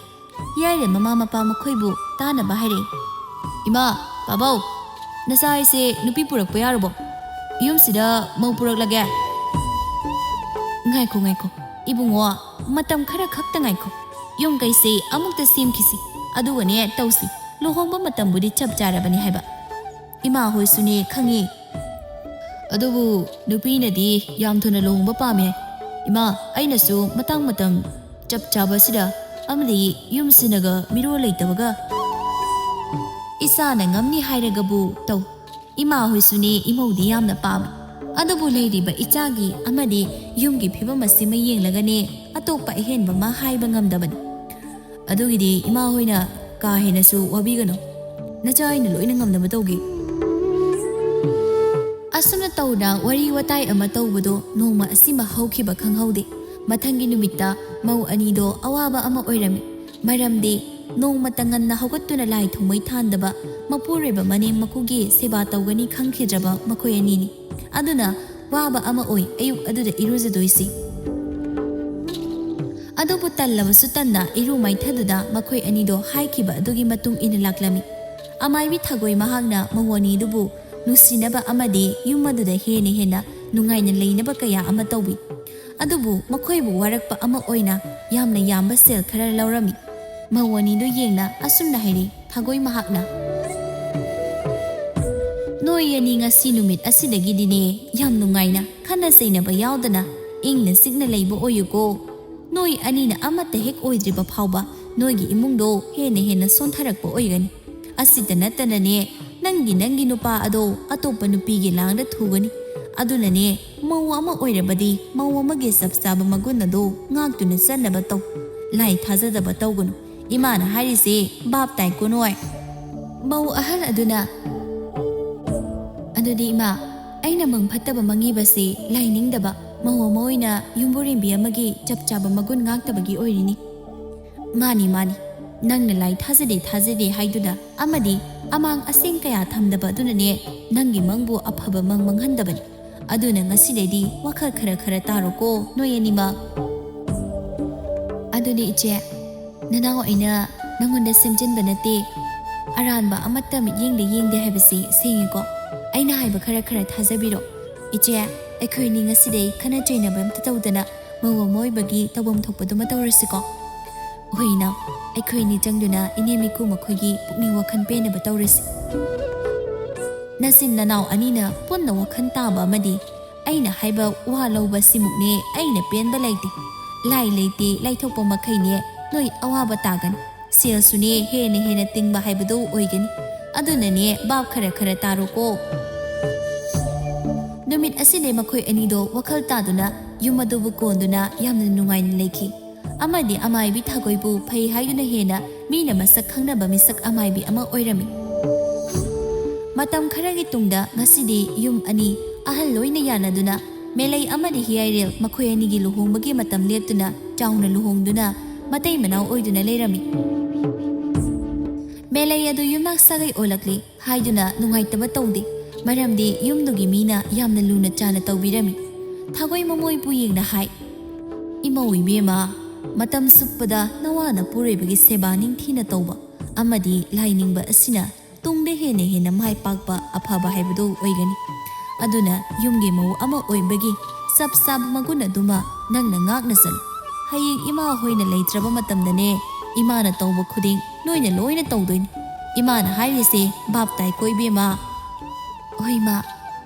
ꯌꯥꯏꯔꯦ ꯃꯃꯥ ꯃꯄꯥ ꯃꯈꯣꯏꯕꯨ ꯇꯥꯅꯕ ꯍꯥꯏꯔꯛꯏ꯫ "ꯏꯃꯥ, ꯄꯥꯕꯧ, ꯅꯆꯥ ꯑꯩꯁꯦ ꯅꯨꯄꯤ ꯄꯨꯔꯛꯄ ꯌꯥꯔꯕꯣ? ꯌꯨꯝꯁꯤꯗ ꯃꯧ ꯄꯨꯔꯛꯂꯒꯦ?" "ꯉꯥꯏꯈꯣ, ꯉꯥꯏꯈꯣ, ꯏꯕꯨꯡꯉꯣ, ꯃꯇꯝ ꯈꯔ ꯈꯛꯇ ꯉꯥꯏꯈꯣ꯫ ꯌꯨꯝ ꯀꯩꯁꯦ ꯑꯃꯨꯛꯇ ꯁꯦꯝꯈꯤꯁꯤ, ꯑꯗꯨꯒꯅꯦ ꯇꯧꯁꯤ꯫ ꯂꯨꯍꯣꯡꯕ ꯃꯇꯝꯕꯨꯗꯤ ꯆꯞ ꯆꯥꯔꯕꯅꯤ ꯍꯥꯏꯕ꯫ ꯏꯃꯥ ꯍꯣꯏꯁꯨꯅꯦ ꯈꯪꯉꯤ꯫ ꯑꯗꯨꯕꯨ ꯅꯨꯄꯤꯅꯗꯤ ꯌꯥꯝ ꯊꯨꯅ ꯂꯨꯍꯣꯡꯕ ꯄꯥꯝꯃꯦ꯫ ꯏꯃꯥ, ꯑꯩꯅꯁꯨ ꯃꯇꯥꯡ ꯃꯇꯝ ꯆꯞ ꯆꯥꯕꯁꯤꯗ ꯑꯃꯗꯤ ꯌꯨꯝꯁꯤꯅꯒ ꯃꯤꯔꯣꯜ ꯂꯩꯇꯕꯒ ꯏꯆꯥꯅ ꯉꯝꯅꯤ ꯍꯥꯏꯔꯒꯕꯨ ꯇꯧ꯫ ꯏꯃꯥ ꯍꯣꯏꯁꯨꯅꯦ ꯏꯃꯧꯗꯤ ꯌꯥꯝꯅ ꯄꯥꯝꯃꯤ꯫" ꯑꯗꯨꯕꯨ ꯂꯩꯔꯤꯕ ꯏꯆꯥꯒꯤ ꯑꯃꯗꯤ ꯌꯨꯝꯒꯤ ꯐꯤꯕꯝ ꯑꯁꯤꯃ ꯌꯦꯡꯂꯒꯅꯦ ꯑꯇꯣꯞꯄ ꯑꯍꯦꯟꯕ ꯑꯃ ꯍꯥꯏꯕ ꯉꯝꯗꯕꯅꯤ꯫ ꯑꯗꯨꯒꯤꯗꯤ ꯏꯃꯥ ꯍꯣꯏꯅ ꯀꯥ ꯍꯦꯟꯅꯁꯨ ꯋꯥꯕꯤꯒꯅꯨ꯫ ꯅꯆꯥ ꯑꯩꯅ ꯂꯣꯏꯅ ꯉꯝꯅꯕ ꯇꯧꯒꯦ꯫ ꯑꯁꯨꯝꯅ ꯇꯧꯅ ꯋꯥꯔꯤ ꯋꯥꯇꯥꯏ ꯑꯃ ꯇꯧꯕꯗꯣ ꯅꯣꯡꯃ ꯑꯁꯤꯃ ꯍꯧꯈꯤꯕ ꯈꯪꯍꯧꯗꯦ꯫ ꯃꯊꯪꯒꯤ ꯅꯨꯃꯤꯠꯇ ꯃꯧ ꯑꯅꯤꯗꯣ ꯑꯋꯥꯕ ꯑꯃ ꯑꯣꯏꯔꯝꯃꯤ꯫ ꯃꯔꯝꯗꯤ ꯅꯣꯡꯃꯇ ꯉꯟꯅ ꯍꯧꯒꯠꯇꯨꯅ ꯂꯥꯏ ꯊꯨꯝꯃꯩ ꯊꯥꯟꯗꯕ, ꯃꯄꯨꯔꯣꯏꯕ ꯃꯅꯦꯝ ꯃꯀꯨꯒꯤ ꯁꯦꯕꯥ ꯇꯧꯒꯅꯤ ꯈꯪꯈꯤꯗ꯭ꯔꯕ ꯃꯈꯣꯏ ꯑꯅꯤꯅꯤ꯫ ꯑꯗꯨꯅ ꯋꯥꯕ ꯑꯃ ꯑꯣꯏ ꯑꯌꯨꯛ ꯑꯗꯨꯗ ꯏꯔꯨꯖꯗꯣꯏꯁꯤ꯫ ꯑꯗꯨꯕꯨ ꯇꯜꯂꯕꯁꯨ ꯇꯟꯅ ꯏꯔꯨ ꯃꯥꯏꯊꯗꯨꯗ ꯃꯈꯣꯏ ꯑꯅꯤꯗꯣ ꯍꯥꯏꯈꯤꯕ ꯑꯗꯨꯒꯤ ꯃꯇꯨꯡ ꯏꯟꯅ ꯂꯥꯛꯂꯝꯃꯤ꯫ ꯑꯃꯥꯏꯕꯤ ꯊꯥꯒꯣꯏ ꯃꯍꯥꯛꯅ ꯃꯧ ꯑꯅꯤꯗꯨꯕꯨ ꯅꯨꯡꯁꯤꯅꯕ ꯑꯃꯗꯤ ꯌꯨꯝ ꯑꯗꯨꯗ ꯍꯦꯟꯅ ꯍꯦꯟꯅ ꯅꯨꯡꯉꯥꯏꯅ ꯂꯩꯅꯕ ꯀꯌꯥ ꯑꯃ ꯇꯧꯏ꯫ ꯑꯗꯨꯕꯨ ꯃꯈꯣꯏꯕꯨ ꯋꯥꯔꯛꯄ ꯑꯃ ꯑꯣꯏꯅ ꯌꯥꯝꯅ ꯌꯥꯝꯕ ꯁꯦꯜ ꯈꯔ ꯂꯧꯔꯝꯃꯤ꯫ ꯃꯧ ꯑꯅꯤꯗꯨ ꯌꯦꯡꯅ ꯑꯁꯨꯝꯅ ꯍꯥꯏꯔꯤ ꯊꯥꯒꯣꯏ ꯃꯍꯥꯛꯅ, "ꯅꯣꯏ ꯑꯅꯤ ꯉꯁꯤ ꯅꯨꯃꯤꯠ ꯑꯁꯤꯗꯒꯤꯗꯤꯅꯦ ꯌꯥꯝ ꯅꯨꯡꯉꯥꯏꯅ ꯈꯠꯅ ꯆꯩꯅꯕ ꯌꯥꯎꯗꯅ ꯏꯪꯅ ꯆꯤꯛꯅ ꯂꯩꯕ ꯑꯣꯏꯌꯨꯀꯣ꯫ ꯅꯣꯏ ꯑꯅꯤꯅ ꯑꯃꯠꯇ ꯍꯦꯛ ꯑꯣꯏꯗ꯭ꯔꯤꯕ ꯐꯥꯎꯕ ꯅꯣꯏꯒꯤ ꯏꯃꯨꯡꯗꯣ ꯍꯦꯟꯅ ꯍꯦꯟꯅ ꯁꯣꯟꯊꯔꯛꯄ ꯑꯣꯏꯒꯅꯤ꯫ ꯑꯁꯤꯇ ꯅꯠꯇꯅꯅꯦ, ꯅꯪꯒꯤ ꯅꯪꯒꯤ ꯅꯨꯄꯥ ꯑꯗꯣ ꯑꯇꯣꯞꯄ ꯅꯨꯄꯤꯒꯤ ꯂꯥꯡꯗ ꯊꯨꯒꯅꯤ꯫ ꯑꯗꯨꯅꯅꯦ, ꯃꯧ ꯑꯃ ꯑꯣꯏꯔꯕꯗꯤ ꯃꯧ ꯑꯃꯒꯤ ꯆꯞ ꯆꯥꯕ ꯃꯒꯨꯟ ꯑꯗꯣ ꯉꯥꯛꯇꯨꯅ ꯆꯠꯅꯕ ꯇꯧ꯫ ꯂꯥꯏ ꯊꯥꯖꯗꯕ ꯇꯧꯒꯅꯨ꯫ ꯏꯃꯥꯅ ꯍꯥꯏꯔꯤꯁꯦ ꯚꯥꯞ ꯇꯥꯏꯀꯣ ꯅꯣꯏ?" ꯃꯧ ꯑꯍꯜ ꯑꯗꯨꯅ, "ꯑꯗꯨꯗꯤ ꯏꯃꯥ, ꯑꯩꯅ ꯃꯪ ꯐꯠꯇꯕ ꯃꯪꯉꯤꯕꯁꯤ ꯂꯥꯏ ꯅꯤꯡꯗꯕ, ꯃꯧ ꯑꯃ ꯑꯣꯏꯅ ꯌꯨꯝꯕꯨꯔꯦꯝꯕꯤ ꯑꯃꯒꯤ ꯆꯞ ꯆꯥꯕ ꯃꯒꯨꯟ ꯉꯥꯛꯇꯕꯒꯤ ꯑꯣꯏꯔꯤꯅꯤ꯫ ꯃꯥꯅꯤ, ꯃꯥꯅꯤ, ꯅꯪꯅ ꯂꯥꯏ ꯊꯥꯖꯗꯦ ꯊꯥꯖꯗꯦ ꯍꯥꯏꯗꯨꯅ ꯑꯃꯗꯤ ꯑꯃꯥꯡ ꯑꯁꯦꯡ ꯀꯌꯥ ꯊꯝꯗꯕ ꯑꯗꯨꯅꯅꯦ ꯅꯪꯒꯤ ꯃꯪꯕꯨ ꯑꯐꯕ ꯃꯪ ꯃꯪꯍꯟꯗꯕꯅꯤ꯫ ꯑꯗꯨꯅ ꯉꯁꯤꯗꯩꯗꯤ ꯋꯥꯈꯜ ꯈꯔ ꯈꯔ ꯇꯥꯔꯣꯀꯣ ꯅꯣꯏ ꯑꯅꯤꯃꯛ꯫ ꯑꯗꯨꯅꯤ ꯏꯆꯦ, ꯅꯅꯥꯎ ꯑꯩꯅ ꯅꯪꯉꯣꯟꯗ ꯁꯦꯝꯖꯤꯟꯕ ꯅꯠꯇꯦ꯫ ꯑꯔꯥꯟꯕ ꯑꯃꯠꯇ ꯃꯤꯠꯌꯦꯡꯗ ꯌꯦꯡꯗꯦ ꯍꯥꯏꯕꯁꯤ ꯁꯦꯡꯉꯤꯀꯣ? ꯑꯩꯅ ꯍꯥꯏꯕ ꯈꯔ ꯈꯔ ꯊꯥꯖꯕꯤꯔꯣ꯫ ꯏꯆꯦ, ꯑꯩꯈꯣꯏ ꯑꯅꯤ ꯉꯁꯤꯗꯩ ꯈꯠꯅ ꯆꯩꯅꯕ ꯑꯝꯇ ꯇꯧꯗꯅ ꯃꯧ ꯑꯃ ꯑꯣꯏꯕꯒꯤ ꯇꯧꯐꯝ ꯊꯣꯛꯄꯗꯨꯃ ꯇꯧꯔꯁꯤꯀꯣ?" "ꯍꯣꯏ ꯏꯅꯥꯎ, ꯑꯩꯈꯣꯏ ꯑꯅꯤ ꯆꯪꯗꯨꯅ ꯏꯅꯦ ꯃꯤꯀꯨ ꯃꯈꯣꯏꯒꯤ ꯄꯨꯛꯅꯤꯡ ꯋꯥꯈꯜ ꯄꯦꯟꯅꯕ ꯇꯧꯔꯁꯤ꯫ ꯅꯆꯤꯟ ꯅꯅꯥꯎ ꯑꯅꯤꯅ ꯄꯨꯟꯅ ꯋꯥꯈꯜ ꯇꯥꯕ ꯑꯃꯗꯤ ꯑꯩꯅ ꯍꯥꯏꯕ ꯋꯥ ꯂꯧꯕ ꯁꯤꯃꯨꯛꯅꯦ ꯑꯩꯅ ꯄꯦꯟꯕ ꯂꯩꯇꯦ꯫ ꯂꯥꯏ ꯂꯩꯇꯦ ꯂꯥꯏꯊꯣꯛꯄ ꯃꯈꯩꯅꯦ ꯅꯣꯏ ꯑꯋꯥꯕ ꯇꯥꯒꯅꯤ꯫ ꯁꯦꯜꯁꯨꯅꯦ ꯍꯦꯟꯅ ꯍꯦꯟꯅ ꯇꯤꯡꯕ ꯍꯥꯏꯕꯗꯨ ꯑꯣꯏꯒꯅꯤ꯫ ꯑꯗꯨꯅꯅꯦ ꯚꯥꯞ ꯈꯔ ꯈꯔ ꯇꯥꯔꯣꯀꯣ꯫" ꯅꯨꯃꯤꯠ ꯑꯁꯤꯗꯤ ꯃꯈꯣꯏ ꯑꯅꯤꯗꯣ ꯋꯥꯈꯜ ꯇꯥꯗꯨꯅ ꯌꯨꯝ ꯑꯗꯨꯕꯨ ꯀꯣꯟꯗꯨꯅ ꯌꯥꯝꯅ ꯅꯨꯡꯉꯥꯏꯅ ꯂꯩꯈꯤ꯫ ꯑꯃꯗꯤ ꯑꯃꯥꯏꯕꯤ ꯊꯥꯒꯣꯏꯕꯨ ꯐꯩ ꯍꯥꯏꯗꯨꯅ ꯍꯦꯟꯅ ꯃꯤꯅ ꯃꯁꯛ ꯈꯪꯅꯕ ꯃꯤꯁꯛ ꯑꯃꯥꯏꯕꯤ ꯑꯃ ꯑꯣꯏꯔꯝꯃꯤ꯫ ꯃꯇꯝ ꯈꯔꯒꯤ ꯇꯨꯡꯗ ꯉꯁꯤꯗꯤ ꯌꯨꯝ ꯑꯅꯤ ꯑꯍꯜ ꯂꯣꯏꯅ ꯌꯥꯅꯗꯨꯅ ꯃꯦꯂꯩ ꯑꯃꯗꯤ ꯍꯤꯌꯥꯏꯔꯦꯜ ꯃꯈꯣꯏ ꯑꯅꯤꯒꯤ ꯂꯨꯍꯣꯡꯕꯒꯤ ꯃꯇꯝ ꯂꯦꯞꯇꯨꯅ ꯆꯥꯎꯅ ꯂꯨꯍꯣꯡꯗꯨꯅ ꯃꯇꯩ ꯃꯅꯥꯎ ꯑꯣꯏꯗꯨꯅ ꯂꯩꯔꯝꯃꯤ꯫ ꯃꯦꯂꯩ ꯑꯗꯨ ꯌꯨꯝꯅꯥꯛ ꯁꯥꯒꯩ ꯑꯣꯜꯂꯛꯂꯤ ꯍꯥꯏꯗꯨꯅ ꯅꯨꯡꯉꯥꯏꯇꯕ ꯇꯧꯗꯦ, ꯃꯔꯝꯗꯤ ꯌꯨꯝꯗꯨꯒꯤ ꯃꯤꯅ ꯌꯥꯝꯅ ꯂꯨꯅ ꯆꯥꯅ ꯇꯧꯕꯤꯔꯝꯃꯤ꯫ ꯊꯥꯒꯣꯏ ꯃꯃꯣꯏ ꯄꯨꯌꯦꯡꯅ ꯍꯥꯏ, "ꯏꯃꯧ ꯏꯕꯦꯝꯃ, ꯃꯇꯝ ꯆꯨꯞꯄꯗ ꯅꯋꯥ ꯅꯄꯨꯔꯣꯏꯕꯒꯤ ꯁꯦꯕꯥ ꯅꯤꯡꯊꯤꯅ ꯇꯧꯕ ꯑꯃꯗꯤ ꯂꯥꯏꯅꯤꯡꯕ ꯑꯁꯤꯅ ꯇꯨꯡꯗ ꯍꯦꯟꯅ ꯍꯦꯟꯅ ꯃꯥꯏ ꯄꯥꯛꯄ ꯑꯐꯕ ꯍꯥꯏꯕꯗꯨ ꯑꯣꯏꯒꯅꯤ꯫ ꯑꯗꯨꯅ ꯌꯨꯝꯒꯤ ꯃꯧ ꯑꯃ ꯑꯣꯏꯕꯒꯤ ꯆꯞ ꯆꯥꯕ ꯃꯒꯨꯟ ꯑꯗꯨꯃ ꯅꯪꯅ ꯉꯥꯛꯅ ꯆꯠꯂꯨ꯫ ꯍꯌꯦꯡ ꯏꯃꯥ ꯍꯣꯏꯅ ꯂꯩꯇ꯭ꯔꯕ ꯃꯇꯝꯗꯅꯦ, ꯏꯃꯥꯅ ꯇꯧꯕ ꯈꯨꯗꯤꯡ ꯅꯣꯏꯅ ꯂꯣꯏꯅ ꯇꯧꯗꯣꯏꯅꯤ꯫ ꯏꯃꯥꯅ ꯍꯥꯏꯔꯤꯁꯦ ꯚꯥꯞ ꯇꯥꯏꯀꯣ ꯏꯕꯦꯝꯃ?" "ꯍꯣꯏ ꯏꯃꯥ,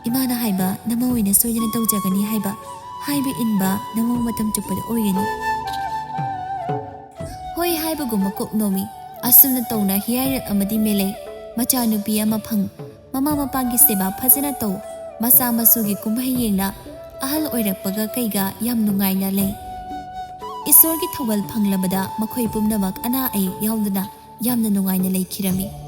ꯏꯃꯥꯅ ꯍꯥꯏꯕ ꯅꯃꯧ ꯑꯣꯏꯅ ꯁꯣꯏꯗꯅ ꯇꯧꯖꯒꯅꯤ ꯍꯥꯏꯕ, ꯍꯥꯏꯕ ꯏꯟꯕ ꯅꯃꯧ ꯃꯇꯝ ꯆꯨꯞꯄꯗ ꯑꯣꯏꯒꯅꯤ꯫" ꯍꯣꯏ ꯍꯥꯏꯕꯒꯨꯝꯕ ꯀꯣꯛ ꯅꯣꯝꯃꯤ꯫ ꯑꯁꯨꯝꯅ ꯇꯧꯅ ꯍꯤꯌꯥꯏꯔꯦꯜ ꯑꯃꯗꯤ ꯃꯦꯂꯩ ꯃꯆꯥꯅꯨꯄꯤ ꯑꯃ ꯐꯪ꯫ ꯃꯃꯥ ꯃꯄꯥꯒꯤ ꯁꯦꯕꯥ ꯐꯖꯅ ꯇꯧ꯫ ꯃꯆꯥ ꯃꯁꯨꯒꯤ ꯀꯨꯝꯍꯩ ꯌꯦꯡꯅ ꯑꯍꯜ ꯑꯣꯏꯔꯛꯄꯒ ꯀꯩꯒ ꯌꯥꯝ ꯅꯨꯡꯉꯥꯏꯅ ꯂꯩ꯫ ꯏꯁꯣꯔꯒꯤ ꯊꯧꯒꯜ ꯐꯪꯂꯕꯗ ꯃꯈꯣꯏ ꯄꯨꯝꯅꯃꯛ ꯑꯅꯥ ꯑꯌꯦꯛ ꯌꯥꯎꯗꯅ ꯌꯥꯝꯅ ꯅꯨꯡꯉꯥꯏꯅ ꯂꯩꯈꯤꯔꯝꯃꯤ꯫